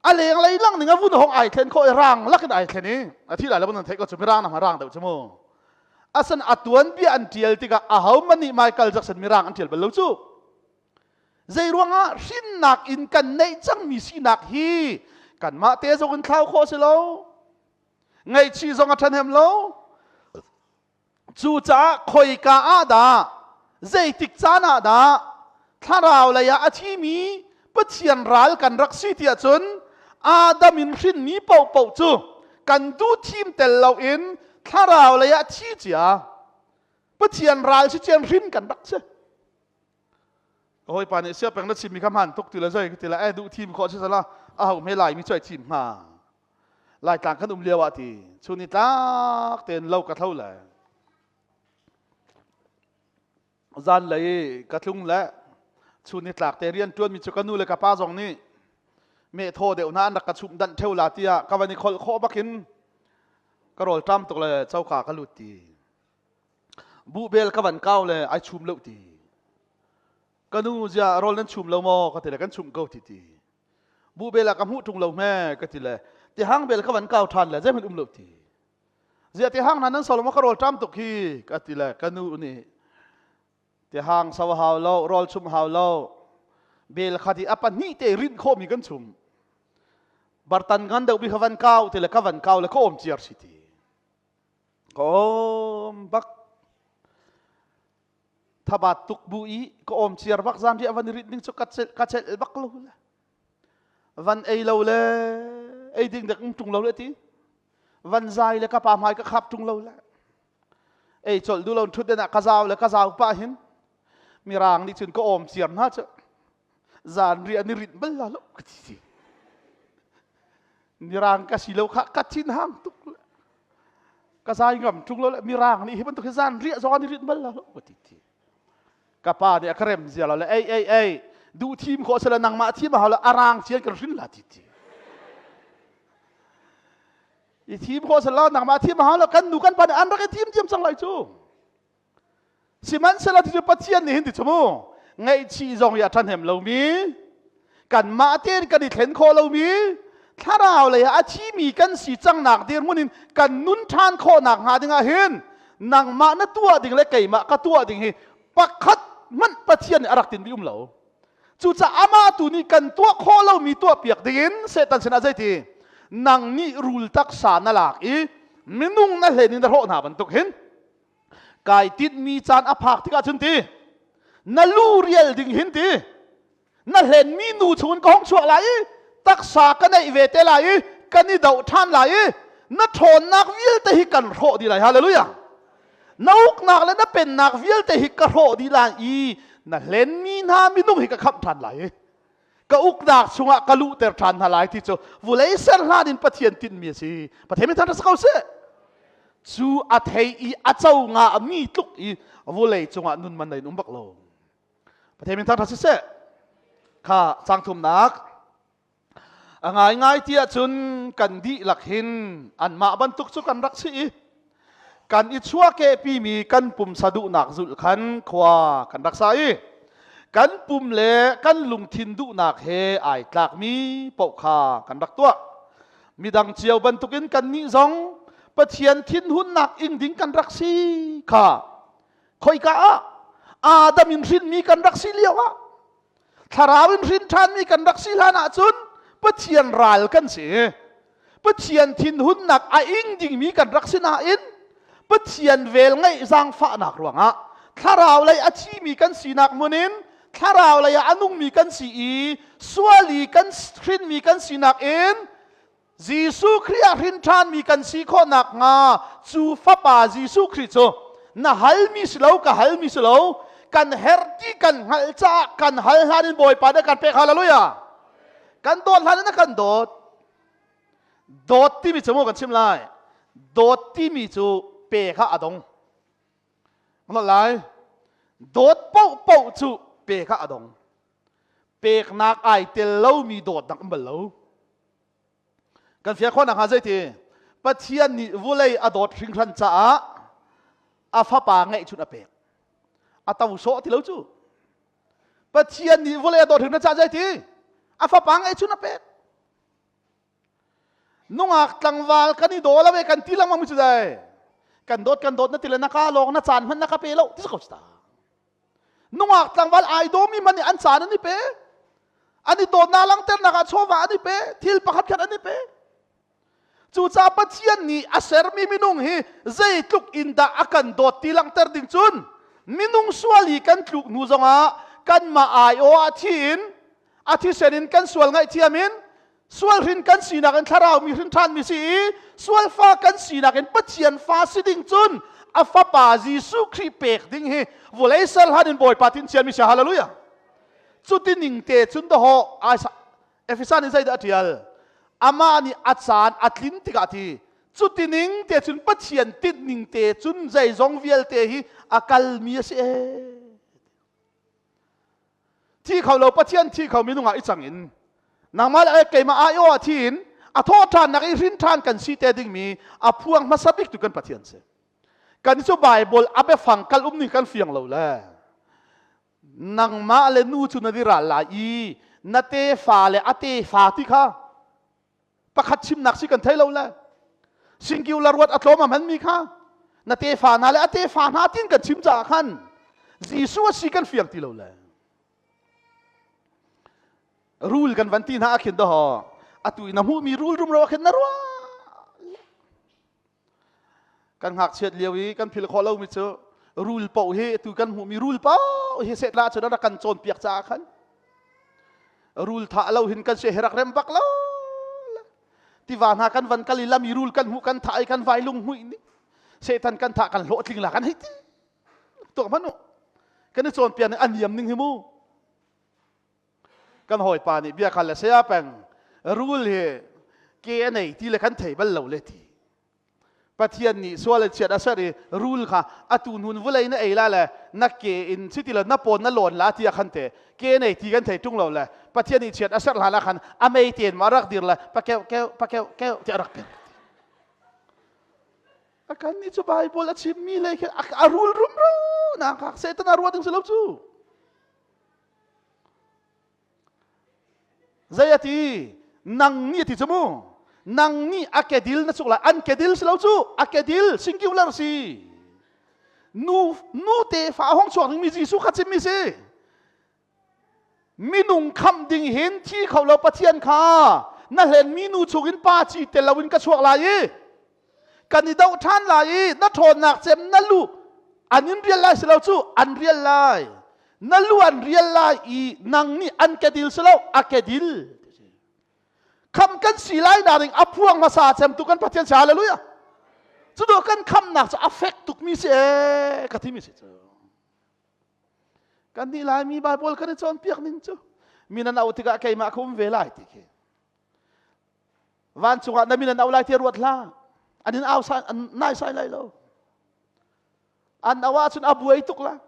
a lenglei lang ning a vun hong ai thlen khawh i rang lakin ai thlen i a thi lai lo nan theih ko cu mirang na rang deuh cu mu asan a tuan bia an tial tikah aho man nih Michael Jackson mirang an tial bal lo cu zei ruangah hrinnak in kan neih cangmi sinak hi kanmah te zong in thlau khawh si lo ngaihchih zong a ṭhahnem lo Cucaah khoika ah dah zeitik caan ah dah thlarau lei ah a thimi Pathian ral kan rak si tiah cun Adam in hrinmi paohpaoh cu kan duh thim tel loin thlarau lei ah thi cia Pathian ral si cian hrin kan rak si. Ka hawipa nih sia peng na chimmi kha hmaan tuk ti le zei ka ti le eh duh thim khawh si sala a ho hme Laimi cu ai thim hnga. Laitlang kan um lio ah ti chun ni tlak tein lo ka thlo le zan lei ka tlung le chun ni tlak te rian tuan mi cu ka nu le ka pa zong nih me thaw deuh hna an rak ka chumh danh theu la tiah ka van i kholh khawh bakin ka rawl ṭam tuk le coka ka lut ti buhbel ka van kau le ai chum lo ti ka nu zia rawl nan chum lo maw ka ti le kan chum ko ti ti buhbel ah ka hmuh ṭung lo hme ka ti le tihang bel ka van kau ṭhan le zeihmanh um lo ti ziah tihang hna nan so lo maw ka rawl ṭam tuk hi ka ti le ka nu nih tihang so hau lo rawl chum hau lo bel khat i a pahnih te rinh khawhmi kan chum bartan ngan deuh bi ka van kau ti le ka van kau le ka awm ciar si ti ka awm bak thabat tuk bu i ka awm ciar bak zan ri van i rit ding cu ka celh ka celh bak lo le van ei lo le ei ding dek tung lo le ti van zai le ka pa hmai ka khap tung lo le ei chol du lo thut den ah ka zau le ka zau pa hin mirang nih cun ka awm ciar hna cu zan ri an i rit bal la lo ka ti ti. Mirang ka si lo kha ka thin hang tuk ka zai ngam ṭung lo le mirang nih hi bantuk hi zan riah zong an i rit bal lo ka ti ti. Ka pa nih a ka rem zia lo le ei ei ei duh thim khawh sila nangmah thim a hau le arang cian kan hrin la ti ti. I thim khawh sila nangmah thim a hau lo kan nu kan pa nih an rak i thim diam cang lai cu. Sihmanhsehlaw cucu Pathian nih hin ti cu mu ngaihchih zong hi a ṭhahnem lomi kanmah tein kan i thlen khawh lomi thlarau lei ah a thimi kan si cangnak dirhmun in kan nun ṭhan khawhnak hnga dingah hin nangmah na tuah ding le keimah ka tuah ding hi pakhat hmanh Pathian nih a rak tinmi um lo. Cucaah amah tu nih kan tuah khawh lomi tuahpiak dingin Satan sinah zeiti nang nih rul taksa na lak i minung na hlen in na hrawh hna bantuk hin kai tinhmi caan a phak tikah cun ti na lu rial ding hin ti na hlenmi nu chungin ka hong chuak lai i taksa ka neih ve te lai i kan i doh ṭhan lai i na ṭhawnnak vialte hi kan hrawh dih lai. Hallelujah. Na uknak le na pennak vialte hi ka hrawh dih lai i na hlenmi hna minung hi ka khamh ṭhan lai i ka uknak chungah ka luhter ṭhan hna lai ti cu vulei ser hlan in Pathian tinhmi a si. Pathian min thangṭhat si ko seh. Cu a thei i a co nga mi tluk i vulei cungah nun man in um bak lo. Pathian min thangṭhat si seh. Kha cang thumnak a ngaingai ti ahcun kan dihlak hin anmah bantuk cu kan rak si i kan i chuahkehpimi kan pumsa duhnak zulh khan khua kan rak sa i kan pum le kan lungthin duhnak he ai tlakmi paoh kha kan rak tuah. Midang cio bantukin kannih zong Pathian thinhunnak ing ding kan rak si kha khoika ah Adam in hrinmi kan rak si lio ah thlarau in hrin ṭhanmi kan rak si hlan ahcun Pathian ral kan si. Pathian thinhunnak a ing dingmi kan rak si nain Pathian vel ngeih zaangfahnak ruangah thlarau lei a thimi kan sinak hmun in thlarau lei ah a nungmi kan si i sual i kan hrinmi kan sinak in Jesuh Khrih ah hrin ṭhanmi kan si khawh nakhnga cu Fapa Jesuh Khrih cu na halmi si lo, ka halmi si lo, kan herh ti kan hngalh caah kan hal hlan in Bawipa nih a kan pek. Hallelujah! Kan dawt hlan in a kan dawt. Dawt timi cu maw kan chim lai? Dawt timi cu pe kha a dong. Not lai. Dawt paohpaoh cu pe kha a dong. Peknak ai tel lomi dawtnak um bal lo. Kan fiang khawh nakhnga zeiti? Pathian nih vulei a dawt hringhran caah a fapa ngeihchun a pek. A to sawh ti lo cu. Pathian nih vulei a dawt hringhran caah zeiti? A fapa ngeihchun a pek. Nungak tlangval kan i daw lo e kan ti lengmang mi cu dai. Kan dawt kan dawt na ti le na ka lawng na caan hmanh na ka pe lo ti ko ta. Nungak tlangval ai dawmi man nih an caan an i pe. An i dawtnak langhternak ah chawva an i pe, thil pakhat khat an i pe. Cucaah Pathian nih a sermi minung hi zeitluk in dah a kan dawt ti langhter ding cun minung sual i kan tluk hnu zongah kanmah aiawh ah thi in a thisen in kan sual ngaihthiam in sual hrin kan sinak in thlarau mi hrin ṭhanmi si i sual fa kan sinak in Pathian fa si ding cun a fapa Jesuh Khrih pek ding hi vawlei sal han in Bawipa tin chiami si. Hallelujah. Cuti ning te cun dahawh Efesa nih zeidah a ṭial? Amah nih a caan a tlin tikah ti cuti ning te cun Pathian tinh ning te cun zeizong vialte hi a kalmi a si ee. Thi kho lo Pathian thi kho minung ah i cang in nangmah le keimah ai-aw ah thi in a thawh ṭhannak i hrin ṭhan kan si te dingmi a phuang hmasa bik tu kan Pathian si. Kan cu Bible a biafang kal um ning kan fiang lo le nangmah le nu cu na di ral lai i na tefa le a tefa ti kha pakhat chimnak si kan thei lo le singular word a tlawm a hmanmi kha na tefa hna le a tefa hna tin kan chim caah khan Jesuh a si kan fiang ti lo le rul kan van ti hna ah khin daw atu na hmuhmi rul rumro ah khin na ruah. Kan ngakchiat lio i kan phil khawh lomi cu rul paoh hi tu kan hmuhmi rul paoh hi setla cun a rak kan cawnpiak caah khan rul thah lo hin kan si hi rak rem bak lo. Tiva hna kan van kal i lami rul kan hmuh kan thah i kan vai lung hmuih ni Satan kan thah kan hlawhtling la kan hei ti tuak hmanh u kan i cawnpiak ning a niam ning hi mu. Kan hawipa nih bia khal le saya peng rul hi. Ke a nei ti le kan thei bal lo le ti. Pathian nih sual le chiat a ser i rul kha atu hnun vulei na ei la le na ke in chiti lo na pawn na lawn la ti khan te ke nei ti kan thei tung lo le Pathian nih chiat a ser hlan ah khan a mei ten ma rak dir le pakeu keu pakeu keu ti a rak per. A kan nih cu Bible a chim mi le khi a rul rumro na kha Satan a ruat ding si lo cu. Zei a ti? Nang nih a ti cu mu. Nang nih a kedil na cuk lai. An kedil si lo cu. A kedil singular si. Nu nu te fa hong chuak ding mi Jesuh kha chim mi si. Minung khamh ding hin thi kho lo Pathian kha na hlen mi nu chung in pa ci tel lo in ka chuak lai i kan i doh ṭhan lai i na ṭhawnnak cem na lu an in rial lai si lo cu an rial lai na lu an rial lai i nang nih an kedil si lo a kedil kham kan si lai na ding a phuang hmasa cem tu kan Pathian si hallelujah cu do kan khamnak cu a fek tuk mi si e ka ti mi si cu kan nih laimi Bible kan i cawnpiak ning cu min an auh tikah keimah ka um ve lai ti khi Vancung ah na min an auh lai ti ruat hlah. An in au sai an nai sai lai lo. An au ahcun a buai tuk la.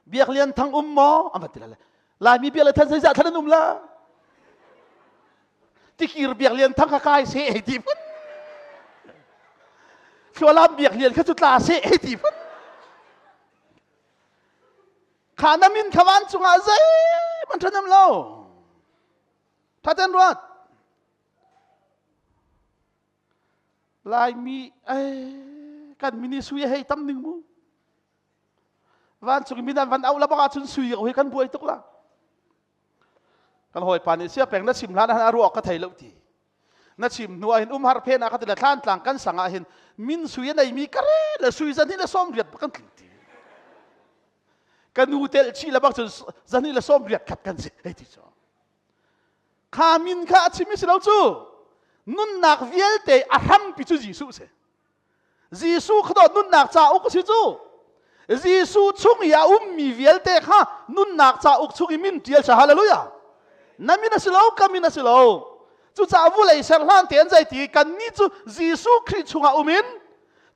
Biak Lian Thang um maw? An van ti lai. Laimi biak le than zeizah than an um la. Tikir Biak Lian Thang kha kai se hei ti phun. Thlualam Biak Lian kha cu tla se hei ti phun. Kha na min kha vancung ah zeihmanh ṭhahnem lo. Thaten ruat. Laimi ai kan mini sui hei tam ning mu. Vancung min an van auh la bak ahcun sui hi kan buai tuk la. Kan hawipa nih sia peng na chim hlan ah a ruak ka thei lo ti. Na chim hnu ah hin umhar phen ah ka ti le thlan tlang kan sang ah hin min sui a nei mi ka re le sui zan hi le sawm riat kan tling ti. Ka nu tel chi le bak cun zan hi le sawm riat khat kan si hei ti cu. Kha min kha a chim i si lo cu nunnak vialte a hrampi cu Jesuh si. Jesuh kha dawt nunnak cauk a si cu. Jesuh chung i a ummi vialte kha nunnak cauk chung i min ṭial sa hallelujah. Na min a si lo, ka min a si lo. Cucaah vulei ser hlan te an zei ti kannih cu Jesuh Khrih chungah um in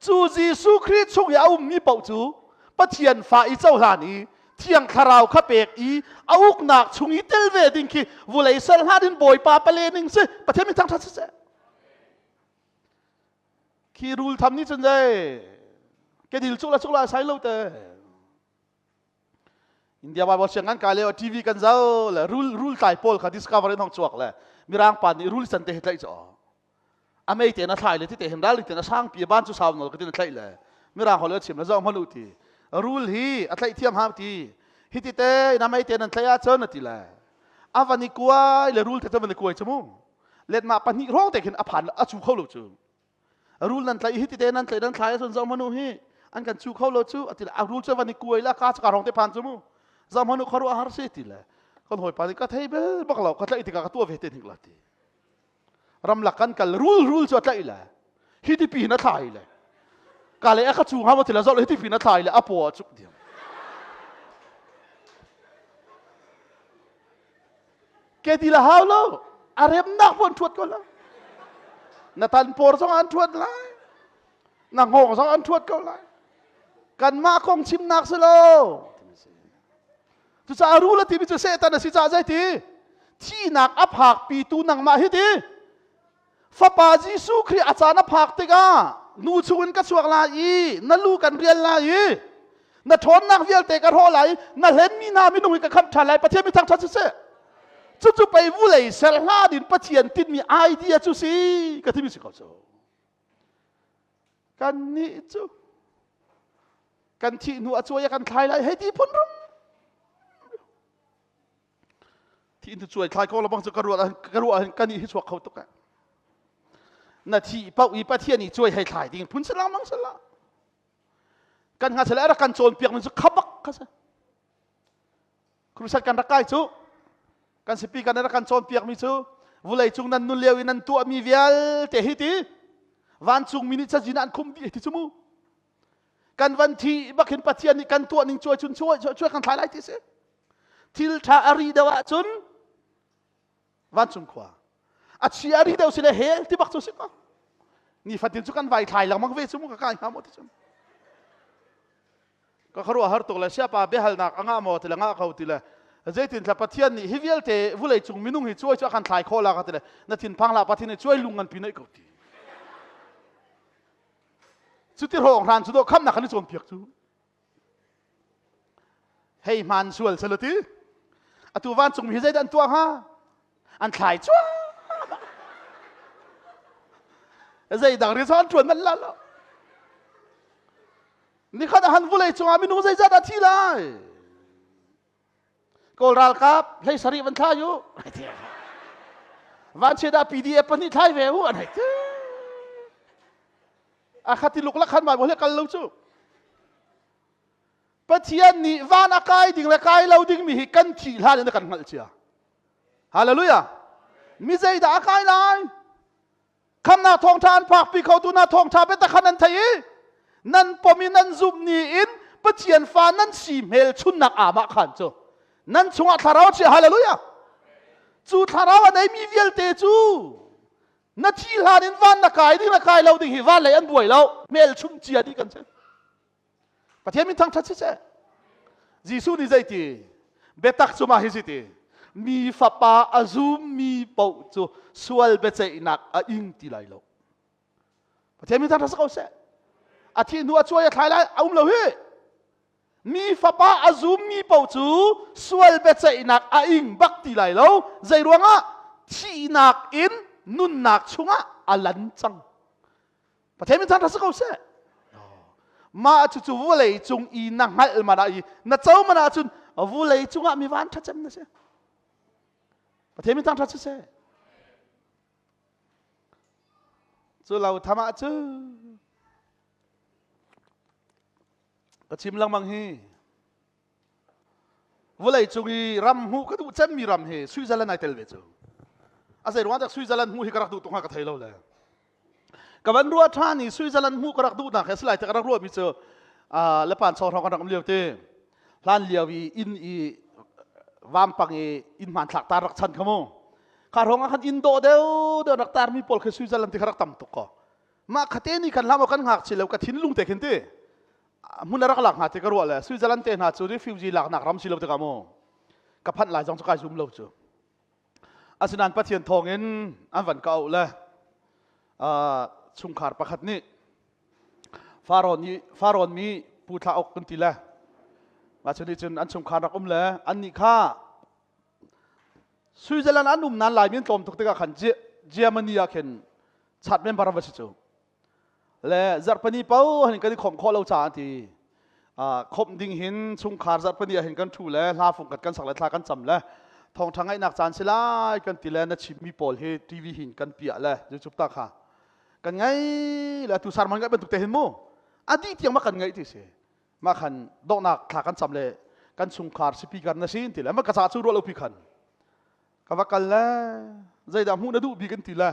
cu Jesuh Khrih chung i a ummi paoh cu Pathian fa i cohlan i Thiang Thlarau kha pek i a uknak chung i tel ve ding khi vulei ser hlan in Bawipa pale ning si Pathian min thangṭhat siseh. Khi rul tham nih cun zei kedil cuk la cuk la sai lo te. India Bible siang kan kai lio TV kan zau le rul rul tlai pawl kha discover in hong chuak le mirang pa nih rul san te he tlaih cho. A mei te na thlai le ti te hem ral te na sang pi ban cu sau nol ka tin tlaih le mirang hol chim le zong hmanu ti rul hi a tlaih thiam ha ti hi ti te na mei te nan tlaih ah cun a ti le a van i kuai le rul te cu van i kuai chu mu letmah pahnih hrawng te khin a phan a chu kho lo cu rul nan tlaih hi ti te nan tlaih nan thlai ahcun zoh hmanu hi an kan chu kho lo cu ati le a rul cu van i kuai la ka ka hrawng te phan cu mu zoh hmanu khuaruah har si ti le kan hawipa nih ka thei bel bak lo ka tlaih tikah ka tuah ve te hnik la ti ramlak kan kal rul rul cu a tlaih le hi ti pi na thlai le ka le a ka chu ha ma ti la zoh le hi ti pi na thlai le a paw a cuk diam Ke ti la hau lo. A remnak pun thuat ko la. Na tan por zong an thuat lai. Na ngong zong an thuat ko lai. Kanmah kong chimnak si lo. Cucaah rul a timi cu Satan a si caah zeiti? Thihnak a phakpi tu nangmah hi ti. Fapa Jesuh Khrih a caan a phak tikah nu chungin ka chuak lai i na lu kan rial lai i na ṭhawnnak vialte ka hrawh lai i na hlenmi hna minung hi ka khamh ṭhan lai Pathian mi thangṭhat siseh cucu pei vulei ser hlan in Pathian tinhmi idea cu si ka timi si ko cu kannih cu kan thih hnu a cuai a kan thlai lai hei ti phun rum Thi in cuai thlai ko lo bang cu ka ruah ka ruah kan i hi chuak kho tuk na thi pau i Pathian i cuai hei thlai ding phun salang mang sala kan nga sala rak kan cawn piak min cu khabak kha sa crusade kan rak kai cu kan sipi kan rak kan cawn piak mi cu vulei cung nan nun lio in nan tuah mi vialte hi ti vancung mi nih cazin an khum dih ti cu mu kan van thi bak hin Pathian nih kan tuah ning cuai cun cuai cuai kan thlai lai ti si thil ṭha a ri deuh ahcun vancung khua. A chi a ri deuh si le hel ti bak cu si ko. Ni fatin cu kan vai thlai lengmang ve cu mu ka kai hnga maw ti cu. Ka kharuah har tuk le siapa biahalnak a ngah maw ti le ngah ko ti le zeitin thla Pathian nih hi vialte vulei cung minung hi cuai cu a kan thlai khawh la ka ti le na thinphang la Pathian nih cuai lung ngan pi neih ko ti. Cuti hrawng hran cu dawh khamnak kan i cawnpiak cu. Hei hmaan sual selo ti. Atu vancung mi hi zeidah an tuah hnga? An thlai cuahmah. Zeidang ri an ṭuan manh la lo. Nikhat ah han vulei cungah minung zeizat a thi lai? Kawl ralkap hlei sarih van thlai u. Vanchiat ah PDF pahnih thlai ve u an hei ti. A khati luk la khan Bible he kal lo cu. Pathian nih van a kai ding le kai lo ding mi hi kan thih hlan in a kan hngalh cia. Hallelujah. Mi zeidah a kai lai? Khamnak thawngṭha an phakpi khotu hna thawngṭha biatak kha nan thei i nan pom i nan zumh ni in Pathian fa nan si hmelchunnak aamah khan cu nan chungah thlarau chia hallelujah cu thlarau a neimi vialte cu na thi hlan in van na kai ding na kai lo ding hi van lei an buai lo hmelchun cia dih kan si Pathian min thangṭhat si seh. Jesuh nih zeiti? Biatak cu mah hi si ti. Mi fapa a zummi paoh cu sual biaceihnak a ing ti lai lo. Pathian min thangṭhat si ko seh. A thih hnu a cuai a thlai lai a um lo hi. Mi fapa a zummi paoh cu sual biaceihnak a ing bak ti lai lo. Zei ruangah? Thihnak in nunnak chungah a lan cang. Pathian min thangṭhat si ko seh. Mah cucu vawlei cung i na hngalh man ah i na co man ahcun vawlei cungah mi van ṭha cem na si. Pathian min thangṭhat si seh. Cu lo tham ah cu ka chim lengmang hi Vawlei cung i ram hmuh ka duh cemmi ram hi Switzerland ai tel ve cu. A zei ruang dah Switzerland hmuh hi ka rak duh tuk hnga ka thei lo le. Ka van ruah ṭhan i Switzerland hmuh ka rak duhnak he silai te ka rak ruahmi cu Lepan sawng hrawng kan rak um lio te hlan lio i inn i vampang i inn hmanthlak tar rak chan kha mu. Kha hrawng ah khan inn dawh deuh deuh rak tarmi pawl khi Switzerland ti kha rak tam tuk ko. Mah khate ni khan hlah maw kan ngakchia lo ka thinlung te khin ti hmun a rak lak hna ti ka ruah le Switzerland te hna cu refugee laknak ram si lo tikah mu ka phanh lai zong cu kai zum lo cu asinain Pathian thawngin an van ka auh le chungkhar pakhat nih Faraon Faraon mi pu thla ok kan ti le mah cu nih cun an chungkhar rak um le an nih kha Switzerland an um nan lai min tlawm tuk tikah khan Germany ah khin chat member va si cu Le zarhpani paoh hin kan i khawmh khawh lo caah ti khawmh ding hin chungkhar zarhpani ah hin kan ṭhu le hla fungkhat kan sak le thla kan cam le thawngṭha ngaihnak caan si lai kan ti le na chimmi pawl hi TV hin kan piah le YouTube ta kha kan ngai le tu sarman ngai bantuk te hin mu a dih tiang ma kan ngaih ti si ma khan donghnak thla kan cam le kan chungkhar speaker na sin ti le ma ka ca cu ruah lo pi khan Ka va kal le zeidah hmuh na duh bik an ti le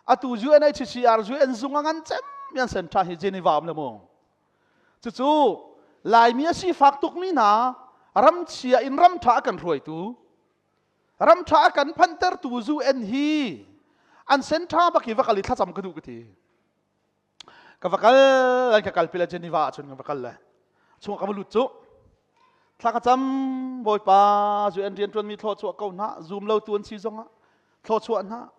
atu UNHCR UN zung a ngan cem yan center hi Geneva um le mu. Cucu Laimi a sifak tukmi hna ramchia in ramṭha a kan hruaitu ramṭha a kan phantertu UN hi an center bak hi va kal i thlacam ka duh ka ti. Ka va kal an ka kalpi le Geneva ah cun ka va kal le chung ka va lut cu thla ka cam Bawipa zu an rian ṭuanmi thluachuah ko hna zum lo tu an si zongah thluachuah hna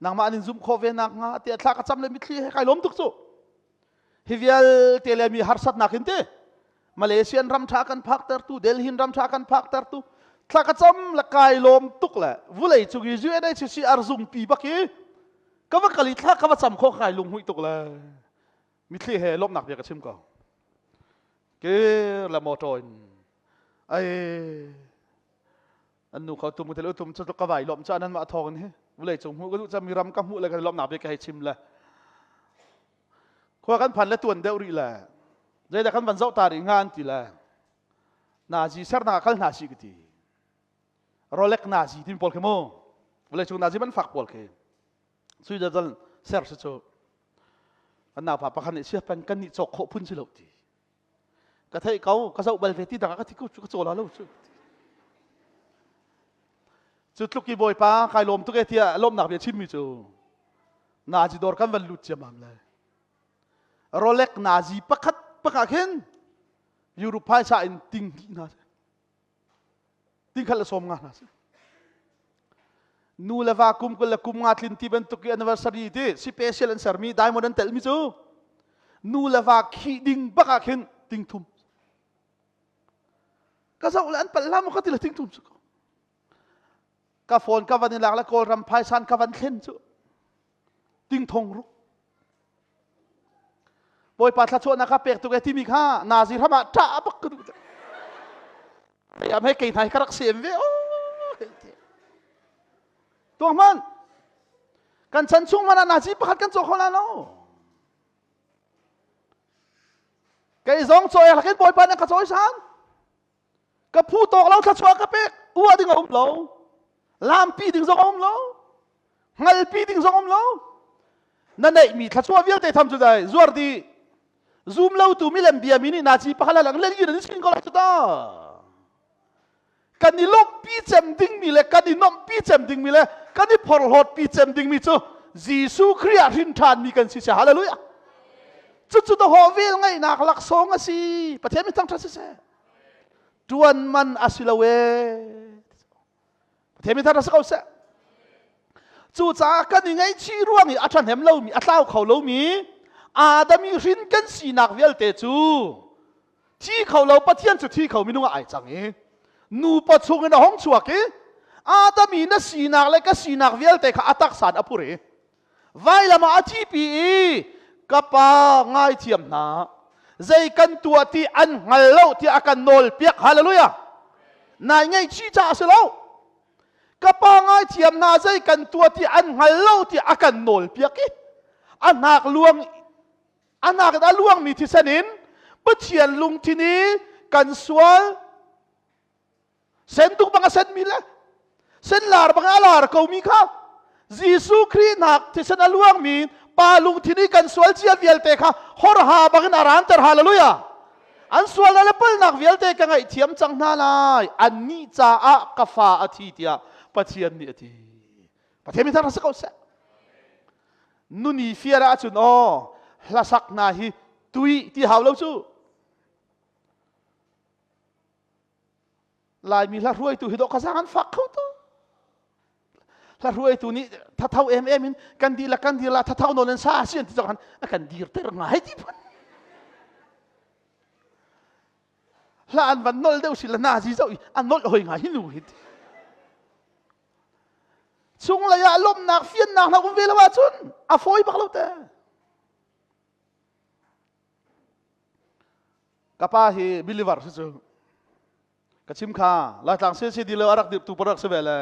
nangmah an in zumh khawh ve nak hnga tiah thla ka cam le mitthli he kai lawm tuk cu hi vialte le mi harsatnak in te Malaysian ram ṭha kan phaktertu Delhi ram ṭha kan phaktertu thla ka cam le kai lawm tuk le vulei cung i UNHCR zungpi bak i ka va kal i thla ka va cam kho kai lunghmuih tuk le mithli he lawmhnak bia ka chim ko ke le motor in ai an nu kho tum tel tum chu ka vai lawm cha nan ma thong in hi vulei cung hmu ka duh cham mi ram ka hmuh le ka lawmhnak bia ka hei chim le khua kan phan le tuan deuh rih le zeidah kan van zoh ta rih nga an ti le nazi sernak kal hna si ka ti Rolex nazi timi pawl khi mu vawleicung nazi man fak pawl khi sui dal ser si cu kan naupa pakhat nih sia peng kan nih cawk khawh phun si lo ti ka theih ko ka zoh bal ve ti dang ka thi ko cu ka caw la lo cu. Cu tluk i Bawipa kai lawm tuk e tiah lawmhnak bia chimmi cu nazi dawr kan van lut ciammam le Rolex nazi pakhat pakhat khin Europe phaisa in ting hnih hna seh. Ting khat le sawm nga hna seh. Nu le va kum 20 le kum nga tlin ti bantuk i anniversary ti special an sermi diamond an telmi cu nu le va khih ding bak ah khin ting thum. Ka zoh le an palh hlah maw ka ti le ting thum cu. Ka phone ka van i lak le Kawlram phaisan ka van thlen cu ting thong ruk. Bawipa thlachuahnak ka pek tuk e timi kha nazi ram ah ṭah bak ka duh. Am he kei hna hi ka rak sem ve. Tuang hmanh. Kan chan chung hmanh ah nazi pakhat kan caw kho la lo. Kei zong cawi lakin Bawipa nih ka cawi san. Ka phu tawk lo thluachuah ka pek uah ding a um lo. Lampi ding zong a um lo. Hngalpi ding zong um lo. Na neihmi thluachuah vialte tham cu dai zuar di. Zum lo tu milem bia mi nih na ci pakhat lang len yin an sin ko lai cu ta. Kan i lawmhpi cem dingmi le kan i nuamhpi cem dingmi le kan i phorhlawtpi cem dingmi cu Jesuh Khrih ah hrin ṭhanmi kan si si hallelujah. Cucu dawhawh vel ngaihnak laksawng a si. Pathian mi thangṭhat siseh. Ṭuan man a si lo ee. Pathian mi thangṭhat si ko seh. Cucaah kan i ngaihchih ruang i a ṭhahnem lomi, a tlau kho lomi Adam i hrin kan sinak vialte cu thi kho lo Pathian cu thi kho minung ah ai cang i nupa chung in a hong chuak i Adam i na sinak le ka sinak vialte kha a taksa in a phur i vailam ah a thipi i ka pa ngaithiam hna zei kan tuah ti an hngal lo tiah a kan nawl piak hallelujah nai ngaihchih caah a si lo ka pa ngaithiam hna zei kan tuah ti an hngal lo tiah a kan nawl piak i a hnak luang a hnak in a luangmi thisen in Pathian lungthin i kan sual Senduk bang a senmi le senlar bang a lar komi kha Jesuh Khrih nak thisen a luangmi pa lungthin i kan sual cia vialte kha horha bangin a ranter hallelujah an sual le palnak vialte ka ngaihthiam cang hna lai annih caah ka fa a thi tiah Pathian nih a ti Pathian mi thar si ko seh nuni fiar ahcun aw hlasak hna hi tui ti hau lo cu Laimi hla hruaitu hi dawh ka zaang an fak kho tu. Hla hruaitu nih thatho em em in kan dihlak kan dir la thatho nawn in sa si an ti zong a kan dirter ngai ti phun. Hla an van nol deuh si la na zi zo i an nolh hoi ngai hi nu hi ti. Chunglei ah lawmhnak fiannak hna um ve lo ahcun a fawi bak lo te. Ka pa hi believer si cu. Ka chim kha Laitlang CCD lo a rak dirhtu pa rak si ve le.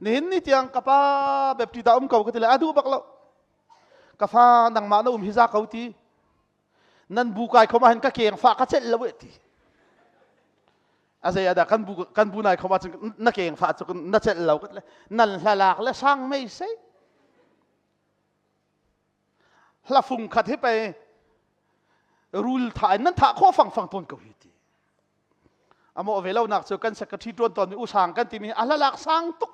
Nihin ni tiang ka pa Baptist dah um ko ka ti le a duh bak lo. Ka fa nangmah na um hi za ko ti. Nan bu kai khom ahhin ka keng fa ka celh lo eh ti. A zei ada kan bu kan bu nai khom ahcun na keng fa cu na celh lo ka ti le nan hlalak le sang mei sei. Hla fung khat hi pei rul thah in nan thah khawh fangfang tawn ko hi ti. Amo ve lo nak cu kan secretary tuan tawn mi usang kan timi a hlalak sang tuk.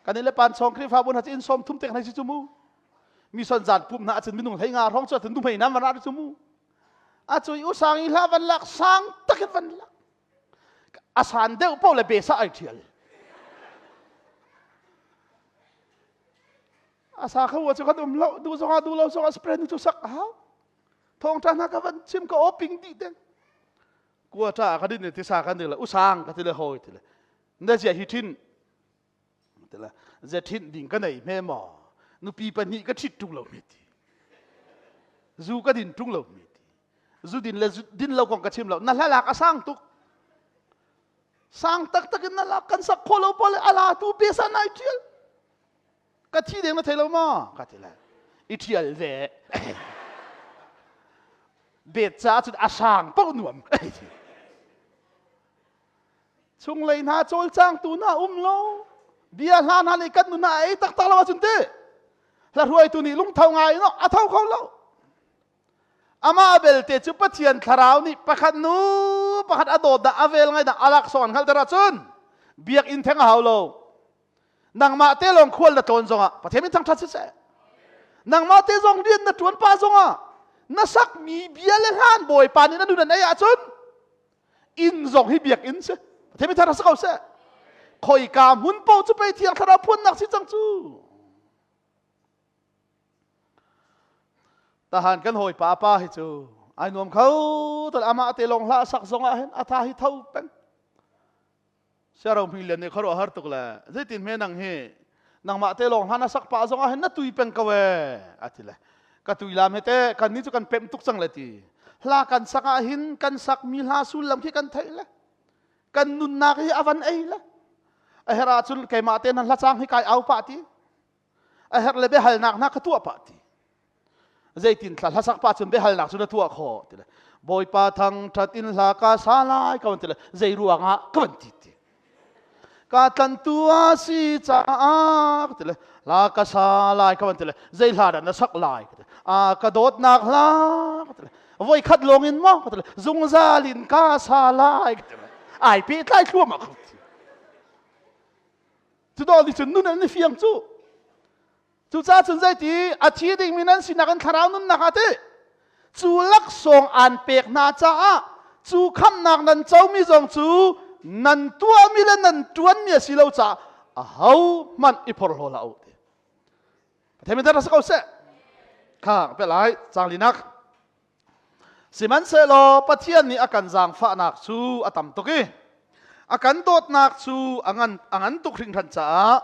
Kan le pan chong Khrihfabu hna in som thum tek hna si cu mu. Mi son zan pum hna acun minung hlei nga rong cu atun dumhei nam van ar cu mu. A cu usang i hla van lak sang tak in van lak. A san deuh po le besa ai thial. A sa kho cu kan um lo duh zong ah duh lo zong ah spray nu cu sak a hau. Thawngṭha hna ka van chim ka oping dih deng. Kuata ka din ti sa kan ding le usang ka ti le hoi ti le. Na zia hi thin ti le ze thin ding ka nei hme maw nupi pahnih ka ṭhit ṭung lo mi ti. Zu ka din ṭung lo mi ti. Zu din le zu din lo kong ka chim lo. Na hlalak a sang tuk. Sang taktak in na lak kan sak kho lo pole ala tu pesa nai ṭial. Ka thi deng na thei lo maw? Ka ti le. I ṭhial ve. Bet ca cun a sang paoh nuam. Chunglei hna cawlcangtu hna um lo. Bia hla hna nih kan nun a ei taktak lo ahcun ti. Hla hruaitu nih lungtho ngai in a tho kho lo. Amah belte cu Pathian thlarau nih pakhat nu pakhat a dawt dah a vel ngai dah a laksawng an hngalhter ahcun. Biakinn theng a hau lo. Nangmah te lawng khual na tlawn zongah Pathian min thangṭhat siseh. Nangmah te zong rian na ṭuan pah zongah na sakmi bia le hlan Bawipa nih na nun an ei ahcun inn zong hi biakinn si. Pathian min thangṭhat si ko seh. Khoika hmun paoh cu pei Thiang Thlarau phuannak si cang cu. Tahan kan hawipa pa hi cu ai nuam kho tal amah te lawng hlah sak zong ah hin a tha hi tho peng. Siaro hming lian nih khuaruah har tuk le zeitin hme nang hi nangmah te lawng hlan a sak pah zong ah hin na tui peng ko e a ti le ka tui lam he te kan ni cu kan pemh tuk cang le ti hla kan sak ah hin kan sak mi hla sullam khi kan theih le kan nunnak hi a van ei le a her ahcun keimah te nan hla cang hi kai au pah ti a herh le biahalnak hna ka tuah pah ti zeitin thla hlasak pah cun biahalnak cu na tuah khawh ti le bawipa thangṭhat in hla ka sa lai ka van ti le zei ruangah ka van ti ti ka tlantu a si caah ka ti le hla ka sa lai ka van ti le zei hla dah na sak lai ka ti a ka dawtnak hla ka ti le voi khat lawng in maw ka ti le zungzal in ka sa lai ka ti le ai pehtlai thluahmah ka ti. Cu dawh nih cun nun an i fiang cu. Cucaah cun zeiti a thi dingmi nan sinak in thlarau nunnak ah ti cu laksawng aan pek hna caah cu khamhnak nan comi zong cu nan tuahmi le nan ṭuanmi a si lo caah aho hmanh i phorhlaw hlah u ti. Pathian min rak si ko seh. Kha pe lai cang linak. Sihmanhsehlaw Pathian nih a kan zaangfahnak cu a tam tuk i a kan dawtnak cu a ngan, a ngan tuk hringhran caah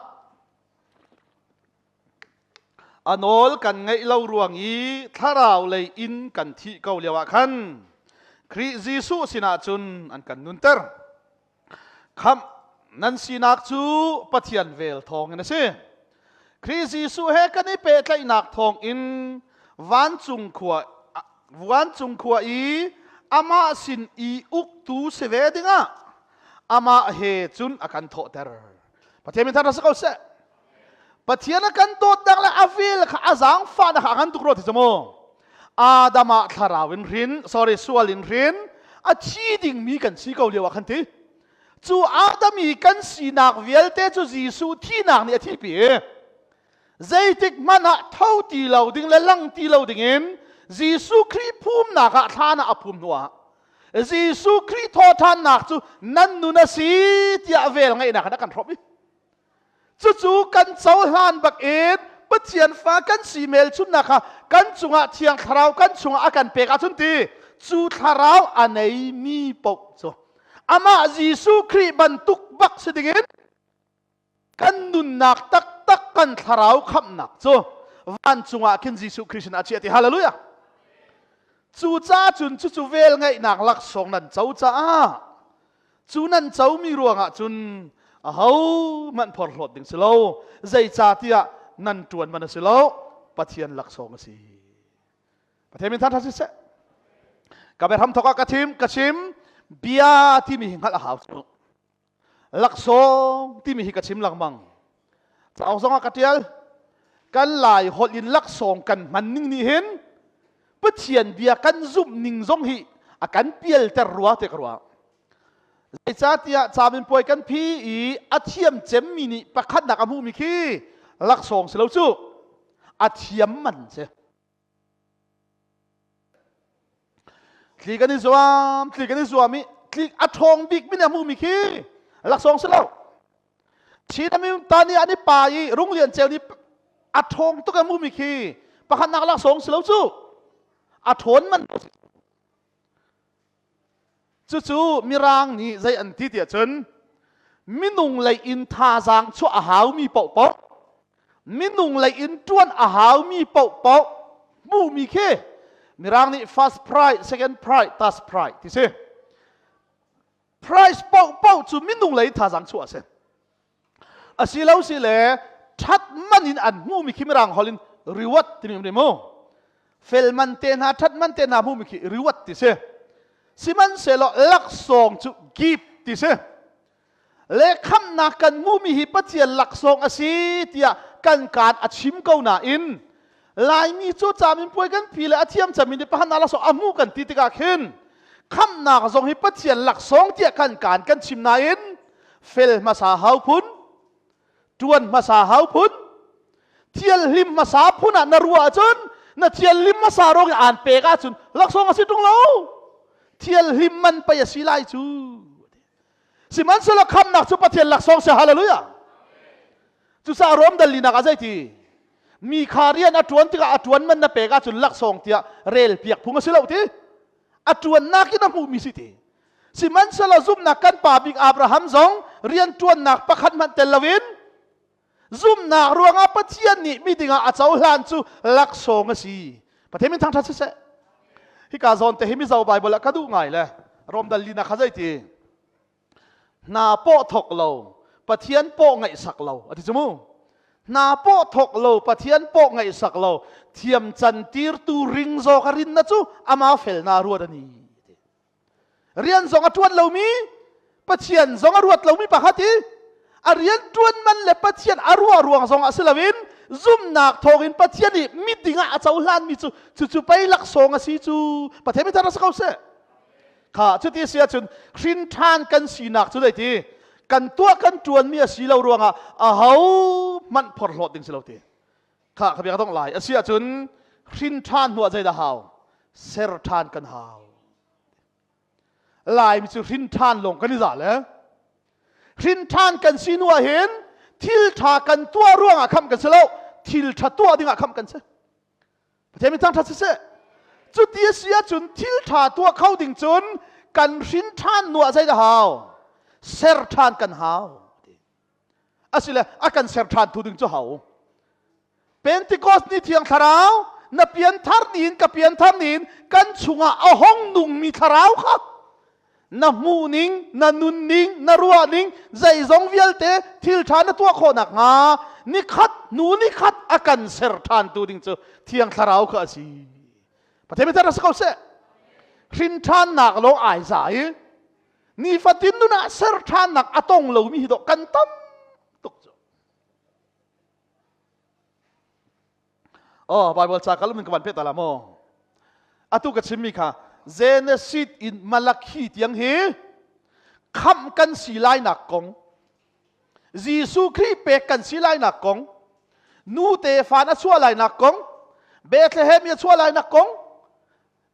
a nawl kan ngeih lo ruang i thlarau lei in kan thih ko lioah khan Khrih Jesuh sinah cun an kan nunter. Khamh nan sinak cu Pathian vel thawngin a si. Khrih Jesuh he kan i pehtlaihnak thawngin vancung khua vancung khua i amah sin i uktu si ve dingah amah he cun a kan thawhter. Pathian min thar si ko seh. Pathian a kan dawtnak le a vel kha a zaangfahnak kha a ngan tuk rua ti cu mu. Adam ah thlarau in hrin, sorry, sual in hrin, a thi dingmi kan si ko lio ah khan ti. Cu Adam i kan sinak vialte cu Jesuh thinak nih a thihpi i zeitik hmanh ah tho ti lo ding le lang ti lo ding in Jesuh Khrih phumnak ah thlan ah a phum hnuah Jesuh Khrih thawhthannak cu nan nun a si tiah vel ngeihnak in a kan hrawmh i Cucu kan cohlan bakin Pathian fa kan si hmelchunhnak kha kan cungah Thiang Thlarau kan chungah a kan pek ahcun ti cu Thlarau a neimi paoh cu amah Jesuh Khrih bantuk bak si dingin kan nunnak taktak kan thlarau khamhnak cu vancung ah khin Jesuh Khrih sin a chiah ti. Hallelujah! Cucaah cun cucu vel ngeihnak laksawng nan co caah Cu nan comi ruangah cun ahohmanh phorhlawt ding si lo. Zeicahtiah nan ṭuan man a si lo, Pathian laksawng a si. Pathian min thangṭhat siseh. Ka biahram thawk ah ka thim, ka chim, bia timi hi hngalh a hau cu. Laksawng timi hi ka chim lengmang. Cauk zong ah ka ṭial. Kan Lai holh in laksawng kan hman ning nih hin Pathian bia kan zumh ning zong hi a kan pialter rua te ka ruah. Zeicahtiah caminpuai kan phi i a thiam cemmi nih pakhatnak a hmuhmi khi laksawng si lo cu a thiam man si. Tli kan i zuam, tli kan i zuam i tli a ṭhawng bik mi nih a hmuhmi khi laksawng si lo. Chin ta nih an i pa i Runglian Ceu nih a ṭhawng tuk a hmuhmi khi pakhatnak laksawng si lo cu a ṭhawn man cucu Mirang nih zei an ti tiah cun minung lei in thazaang chuah a haumi paohpaoh minung lei in ṭuan a haumi paohpaoh hmuhmi khi Mirang nih first prize second prize third prize ti si. Price paohpaoh cu minung lei thazaang chuah a si. Asilo si le ṭhat man in an hmuhmi khi mirang holh in reward timi um mu. Fel man te hna ṭhat man te hna hmuhmi khi reward ti si. Sihmanhsehlaw laksawng cu gift ti si. Le khamhnak kan hmuhmi hi Pathian laksawng a si tiah kan kaan a chim ko nain Laimi cu caminpuai kan phi le a thiam cami nih pakhat laksawng a hmuh kan ti tikah khin khamhnak zong hi Pathian laksawng tiah kan kaan kan chim nain. Fel hmasa hau phun, ṭuan hmasa hau phun, thianhlim hmasa phun ah na ruah ahcun na thianhlim hmasa ruang i aan pek ahcun laksawng a si ṭung lo. Thianhlim man pei a si lai cu. Sihmanhsehlaw khamhnak cu Pathian laksawng si hallelujah. Cucaah Rom dal linak ah zeiti mi kha rian a ṭuan tikah a ṭuan man na pek ahcun laksawng tiah rel piak phung a si lo ti. A ṭuannak in a hmuhmi si ti. Sihmanhsehlaw zumhnak kan pa bik Abraham zong rian ṭuannak pakhat hmanh tel loin zumhnak ruangah Pathian nih miding ah a cohlan cu laksawng a si. Pathian min thangṭhat siseh. Hika zawn te hi Mizo Bible ah ka duh ngai le Rom dal lina kha zeiti hna pawh thok lo Pathian pawh ngaihsak lo a ti cu mu. Hna pawh thok lo Pathian pawh ngaihsak lo thiam can tirtu ring zawk a rin na cu ama fel na ruat ani. Rian zong a ṭuan lomi, Pathian zong a ruat lomi pakhat i a rian ṭuan man le Pathian a ruah ruang zong ah si loin zumhnak thawngin Pathian nih miding ah a cohlanmi cu cucu pei laksawng a si cu Pathian mi thar a si ko seh. Kha cuti si ahcun hrin ṭhan kan sinak cu zeiti kan tuah kan ṭuanmi a si lo ruangah aho hmanh phorhlawt ding si lo ti. Kha ka bia ka dongh lai. A si ahcun hrin ṭhan hnu ah zeidah hau? Ser ṭhan kan hau. Laimi cu hrin ṭhan lawng kan i za le hrin ṭhan kan si hnu ah hin thil ṭha kan tuah ruangah khamh kan si lo thil ṭha tuah dingah khamh kan si Pathian min thangṭhat siseh cuti a si ahcun thil ṭha tuah kho ding cun kan hrin ṭhan hnu ah zeidah hau ser ṭhan kan hau asile a kan ser ṭhan tu ding cu hau Pentecost ni thiang thlarau na pianthar ni in ka pianthar ni in kan chungah a hong nungmi thlarau kha na hmuhning na nunning na ruahning zeizong vialte thil ṭha na tuah khawh nakhnga nikhat hnu nikhat a kan ser ṭhan tu ding cu thiang thlarau kha a si Pathian mi a si ko seh hrin ṭhannak lawng ai za i nifatin nun ah ser ṭhannak a tong lomi hi dawh kan tam tuk cu Oh, Bible ca kal min ka van pet ala mo. Atu ka chimmi kha Genesis in Malakhi tiang hi khamh kan si lai nak kong Jesuh Khrih pek kan si lai nak kong nu te fan a chuah lai nak kong Bethlehem i a chuah lai nak kong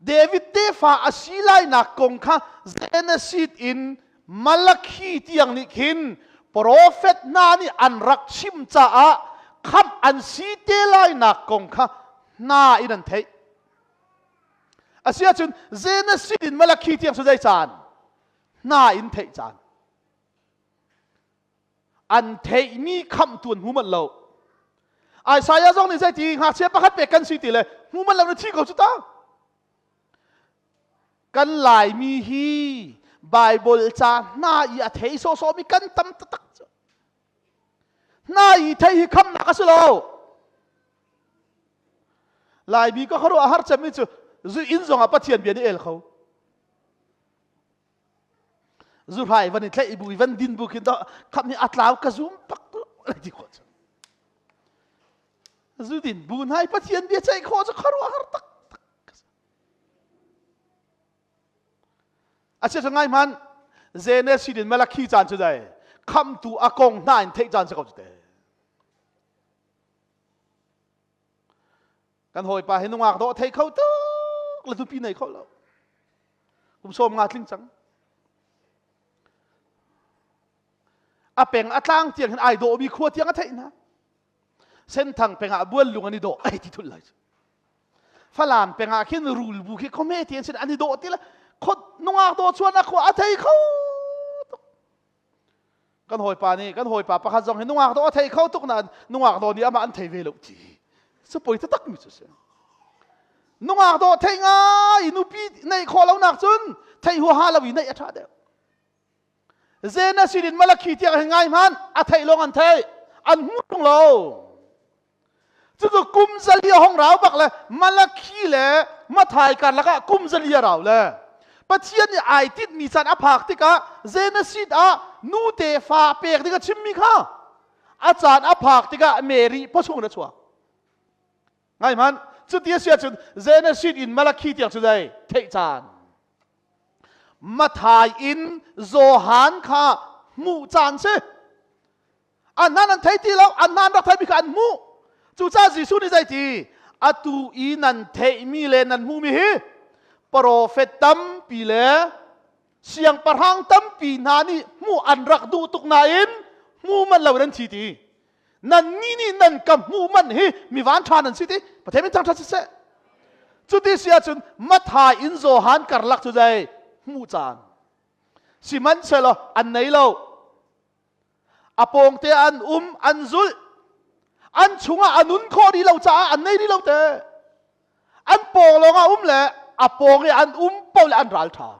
David tefa a si lainak kong kha Genesis in Malakhi tiang nih khin profet hna nih an rak chim caah khamh an si te lainak kong kha hna in an theih. Asiahcun Genesis in Malakhi tiang cu zei caan? Hna in theih caan. An theihmi khamhtu an hmu manh lo. Isaiah zong nih zeiti ngakchia pakhat pek kan si ti le hmu manh lo na thi ko cu ta. Kan Laimi hi Bible ca hna i a thei sawhsawhmi kan tam taktak cu. Hna i thei hi khamnak a si lo. Laimi ka khuaruah a har cemmi cu zu inn zongah Pathian bia nih el kho. Zuhrai van i tlaih bu i van din bu khin to khap nih a tlau ka zum pak lai ti khawh cu zu din bu hna i Pathian bia ceih khawh cu khuaruah har tak tak a sia ngai hman Genesis in Malakhi caan cu dai khamtu a kong hna in theih caan si ko cu te Kan hawipa hi nungak dawh thei kho tuk le tupi nei kho lo. Kum sawm nga tling cang. A peng a tlang tiang hin ai dawh mi khua tiang a theih hna. Senthang peng ah bual lung an i dawh ai ti thul lai. Falam peng ah khin rul bu khi khome ti an sin an i dawh ti la khot nungak dawh chuan a khua a thei kho tuk. Kan hawipa nih kan hawipa pakhat zong hi nungak dawh a thei kho tuk nain nungak dawh nih amah an thei ve lo ti cu poi taktak mi cu si. Nungak dawh thei ngai nupi neih khawh lo nak cun thei huaha lo i neih a ṭha deuh. Zena sin in Malakhi tiang hi ngai hmanh a theih lawng an theih an hmu tung lo. Cucu kum zali a hong rau bak le Malakhi le Mathai karlak ah kum zali a rau le Pathian nih ai tinhmi caan a phak tikah Genesis ah nu tefa pek ding a chimmi kha a caan a phak tikah Mary pawchung in a chuak. Ngai hmanh, cuti a si ahcun Genesis in Malakhi tiang cu dai theih caan. Mathai in Johan kha Hmuh caan si. An hnan an thei ti lo, an hnan rak theimi kha an hmuh. Cucaah Jesuh nih zeiti? Atu i nan theihmi le nan hmuhmi hi profet tampi le siangpahrang tampi hna nih hmuh an rak duh tuk nain hmu manh lo in an thi ti. Nan nih nih nan ka hmuh manh hi mi van ṭha nan si ti. Pathian min thangṭhat siseh. Cuti si ahcun Matthai in Johan karlak cu zei hmuh caan. Sihmanhsehlaw an nei lo. A pawngte an um, an zulh. An chungah a nun khawh rih lo caah an nei rih lo te. An pawng lawngah um le a pawng i an um paoh le an ral ṭha.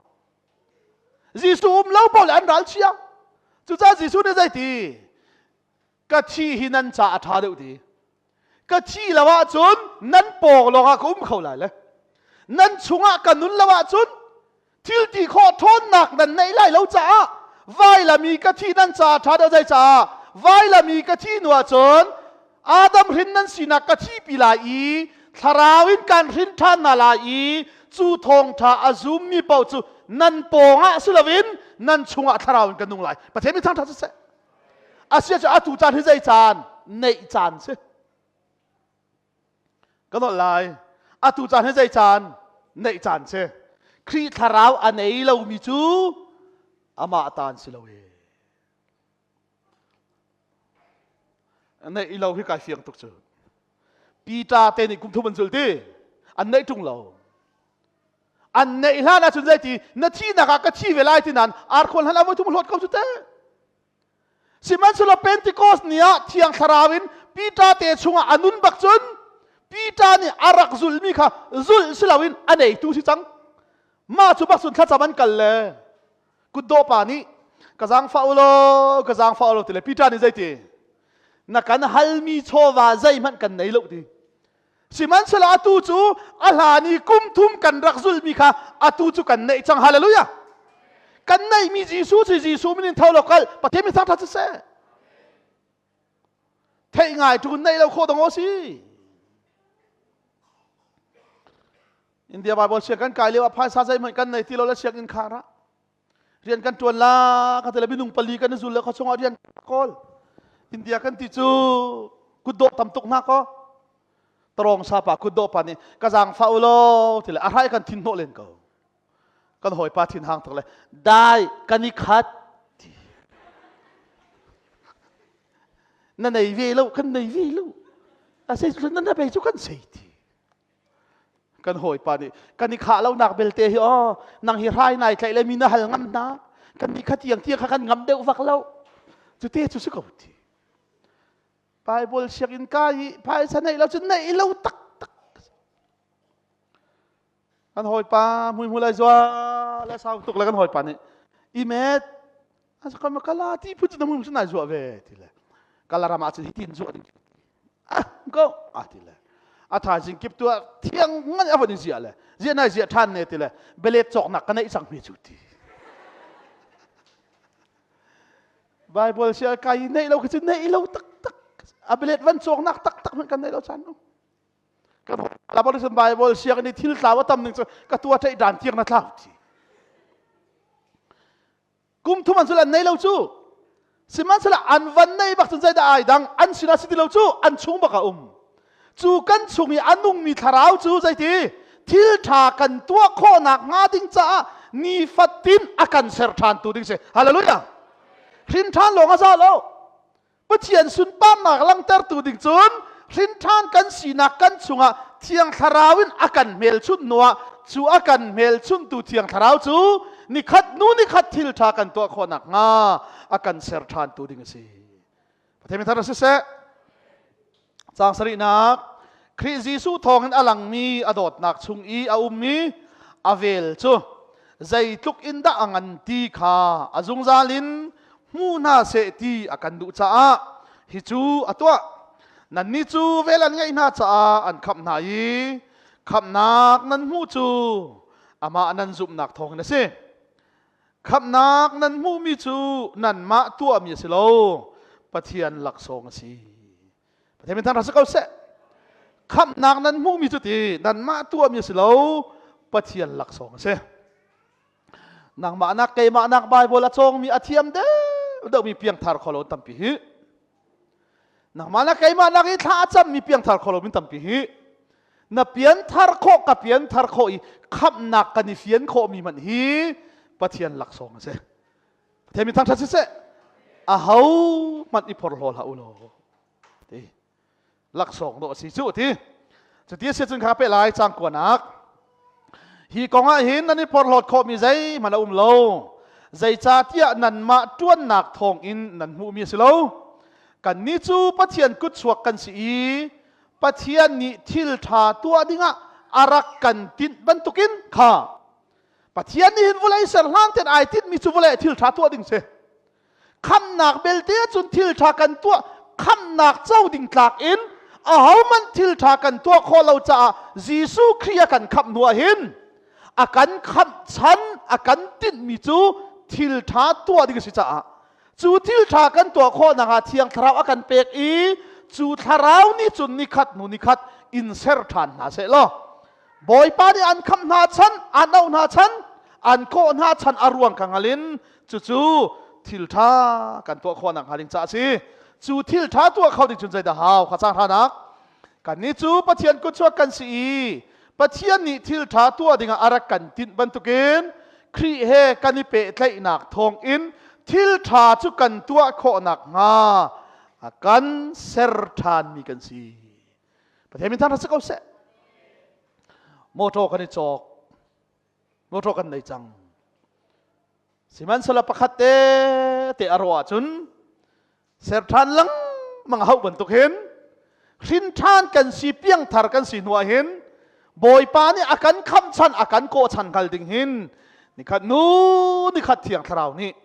Jesuh um lo paoh le an ral chia. Cucaah Jesuh nih zeiti? Ka thi hi nan ca a ṭha deuh ti. Ka thi lo ahcun nan pawng lawngah ka um kho lai le. Nan chungah ka nun lo ahcun thil ti khawh ṭhawnnak nan neih lai lo caah vailam i ka thi nan ca ṭha deuh zei caah vailam i ka thi hnu ahcun Adam hrin nan sinak ka thihpi lai i thlarau in kan hrin ṭhan hna lai i cu thawngṭha a zummi paoh cu nan pawngah si loin nan chungah thlarau in kan nung lai. Pathian min thangṭhat siseh. Asia cu atu caan hi zei caan? Neih caan si. Ka nolh lai. Atu caan hi zei caan? Neih caan si. Khrih thlarau a nei lomi cu amah taan si lo e. Neih lo hi kai fiang tuk cu. Peter te nih kum thum an zul ti. An neih ṭung lo. An neih hlan ahcun zeiti na thihnak ah ka thi ve lai ti nain arkhual hlan ah voi thum hlawt ko cu teh. Sihmanhsehlaw Pentecost ni ah Thiang Thlarau in Peter te chungah a nun bak cun Peter nih a rak zulmi kha zulh si loin a neitu si cang. Mah cu bak cun thlacam an kal le kutdawh pa nih ka zaangfah u law ka zaangfah u law ti le Peter nih zeiti na kan halmi chawva zeihmanh kan nei lo ti. Sihmanhsehlaw atu cu a hlan i kum thum kan rak zulmi kha atu cu kan neih cang. Hallelujah! Kan neihmi Jesuh cu Jesuh min in tho law kal Pathian min thangṭhat siseh. Theih ngai ṭun neih lo khawh dong aw si. India Bible siang kan kai lio ah phaisa zeihmanh kan nei ti lo le sianginn khar ah rian kan ṭuan la ka ti le minung pali kan i zul le khua chungah rian kawl India kan ti cu kutdawh tam tuk hna kaw tarawng sapa kutdawh pa nih ka zaangfah u law ti le a hrai kan thin hnawh len ko kan hawipa thin hang tuk le dai kan i khat ti na nei ve lo kan nei ve lo a sei na na bei cu kan sei ti Kan hawipa nih kan i khah lonak belte hi aw nang hi hrai nai tlaih le mi na hal ngam hna kan nih kha tiang tiang kha kan ngam deuh vak lo cu te cu si ko ti Bible sianginn ka i phaisa neih lo cu neih lo tak tak kan hawipa hmui hmul ai zua le sau tuk le kan hawipa nih imet kan kala ti phun cu na hmui nai zuah ve ti le kala ram ah cun hitin zuah ding ah ko a ti le a thaizing kip tu ah thiang ngan a von in ziah le ziah nai ziah ṭhan ne ti le belet cawknak ka neih cang mi cu ti Bible sia kai neih lo khi cu neih lo tak tak a belet van cawknak tak tak hmanh kan neih lo chan no kan la Bible siang ni thil tlau a tam ning cu ka tua ṭaih dan tiang na tlau ti Kum thum an cul an nei lo cu. Sihmanhsehlaw an van nei bak cun zeidah ai dang an sinah si ti lo cu an chung bak a um. Cu kan chung i a nungmi thlarau cu zeiti thil ṭha kan tuah khawhnak hnga ding caah nifatin a kan ser ṭhan tu ding si. Hallelujah. Hrin ṭhan lawng a za lo. Pathian sunparnak langhtertu ding cun hrinṭhan kan sinak kan chungah Thiang Thlarau in a kan hmelchunh hnuah cu a kan hmelchunhtu Thiang Thlarau cu nikhat hnu nikhat thil ṭha kan tuah khawh nakhnga a kan ser ṭhantu ding a si. Pathian min thar siseh. Caang sarihnak Khrih Jesuh thawngin a langmi a dawtnak chung i a ummi a vel cu zeitluk in dah a ngan ti kha a zungzal in hmu hna seh ti a kan duh caah hi cu a tuah. Nannih cu vel an ngeih hna caah an khamh hna i khamhnak nan hmuh cu amah nan zumhnak thawngin a si. Khamhnak nan hmuhmi cu nanmah tuahmi a si lo, Pathian laksawng a si. Pathian min thang rak si ko seh. Khamhnak nan hmuhmi cu ti nanmah tuahmi a si lo, Pathian laksawng a si. Nangmah nak keimah nak Bible a cawngmi a thiam deuh. deuh mi piangthar kho lo tampi hi. Nangmah na keimah nak i thla a cammi piangthar kho lo min tampi hi. Na pianthar khawh ka pianthar khawh i khamhnak kan i fian khawhmi hmanh hi Pathian laksawng a si. Pathian min thangṭhat siseh. Aho hmanh i phorhlaw hlah u law. Ti. Laksawng dawh a si cu ti. Cuti a si cun kha pe lai cang kuanak. Hi kong ah hin nan i phorhlawt khawhmi zeihmanh a um lo. Zeicahtiah nanmah ṭuannak thawngin nan hmuhmi a si lo. Kannih cu Pathian kutchuak kan si i Pathian nih thil ṭha tuah dingah a rak kan tinh bantukin kha Pathian nih hin vawlei ser hlan ten ai tinhmi cu vawlei thil ṭha tuah ding si. Khamnak belte ahcun thil ṭha kan tuah khamnak co ding tlak in ahohmanh thil ṭha kan tuah khawh lo caah Jesuh Khrih a kan khamh hnu ah hin a kan khamh chan a kan tinhmi cu thil ṭha tuah ding a si caah cu thil ṭha kan tuah khawh nakhnga Thiang Thlarau a kan pek i cu Thlarau nih cun nikhat hnu nikhat in ser ṭhan hna seh law Bawipa nih an khamh hna chan an auh hna chan an kawh hna chan a ruang ka ngal in cucu thil ṭha kan tuah khawh nakhnga ding caah a si. Cu thil ṭha tuah kho ding cun zeidah hau kha cang hranak kannih cu Pathian kutchuak kan si i Pathian nih thil ṭha tuah dingah a rak kan tinh bantukin Khrih he kan i pehtlaihnak thawngin thil ṭha cu kan tuah khawh nakhnga a kan ser ṭhanmi kan si. Pathian min thangṭhat si ko seh. Motor kan i cawk. Motor kan nei cang. Sihmanhsehlaw pakhat te te a rawh ahcun ser ṭhan lengmang a hauh bantuk hin hrin ṭhan kan si piangthar kan si hnu ah hin Bawipa nih a kan khamh chan a kan kawh chan hngal ding hin nikhat nu nikhat thiang thlarau nih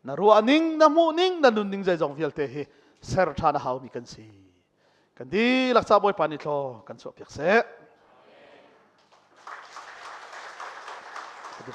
na ruah ning na hmuh ning na nun ning zeizong vialte hi ser ṭhan a haumi kan si. Kan dihlak ca Bawipa nih thlaw kan chuahpiak seh.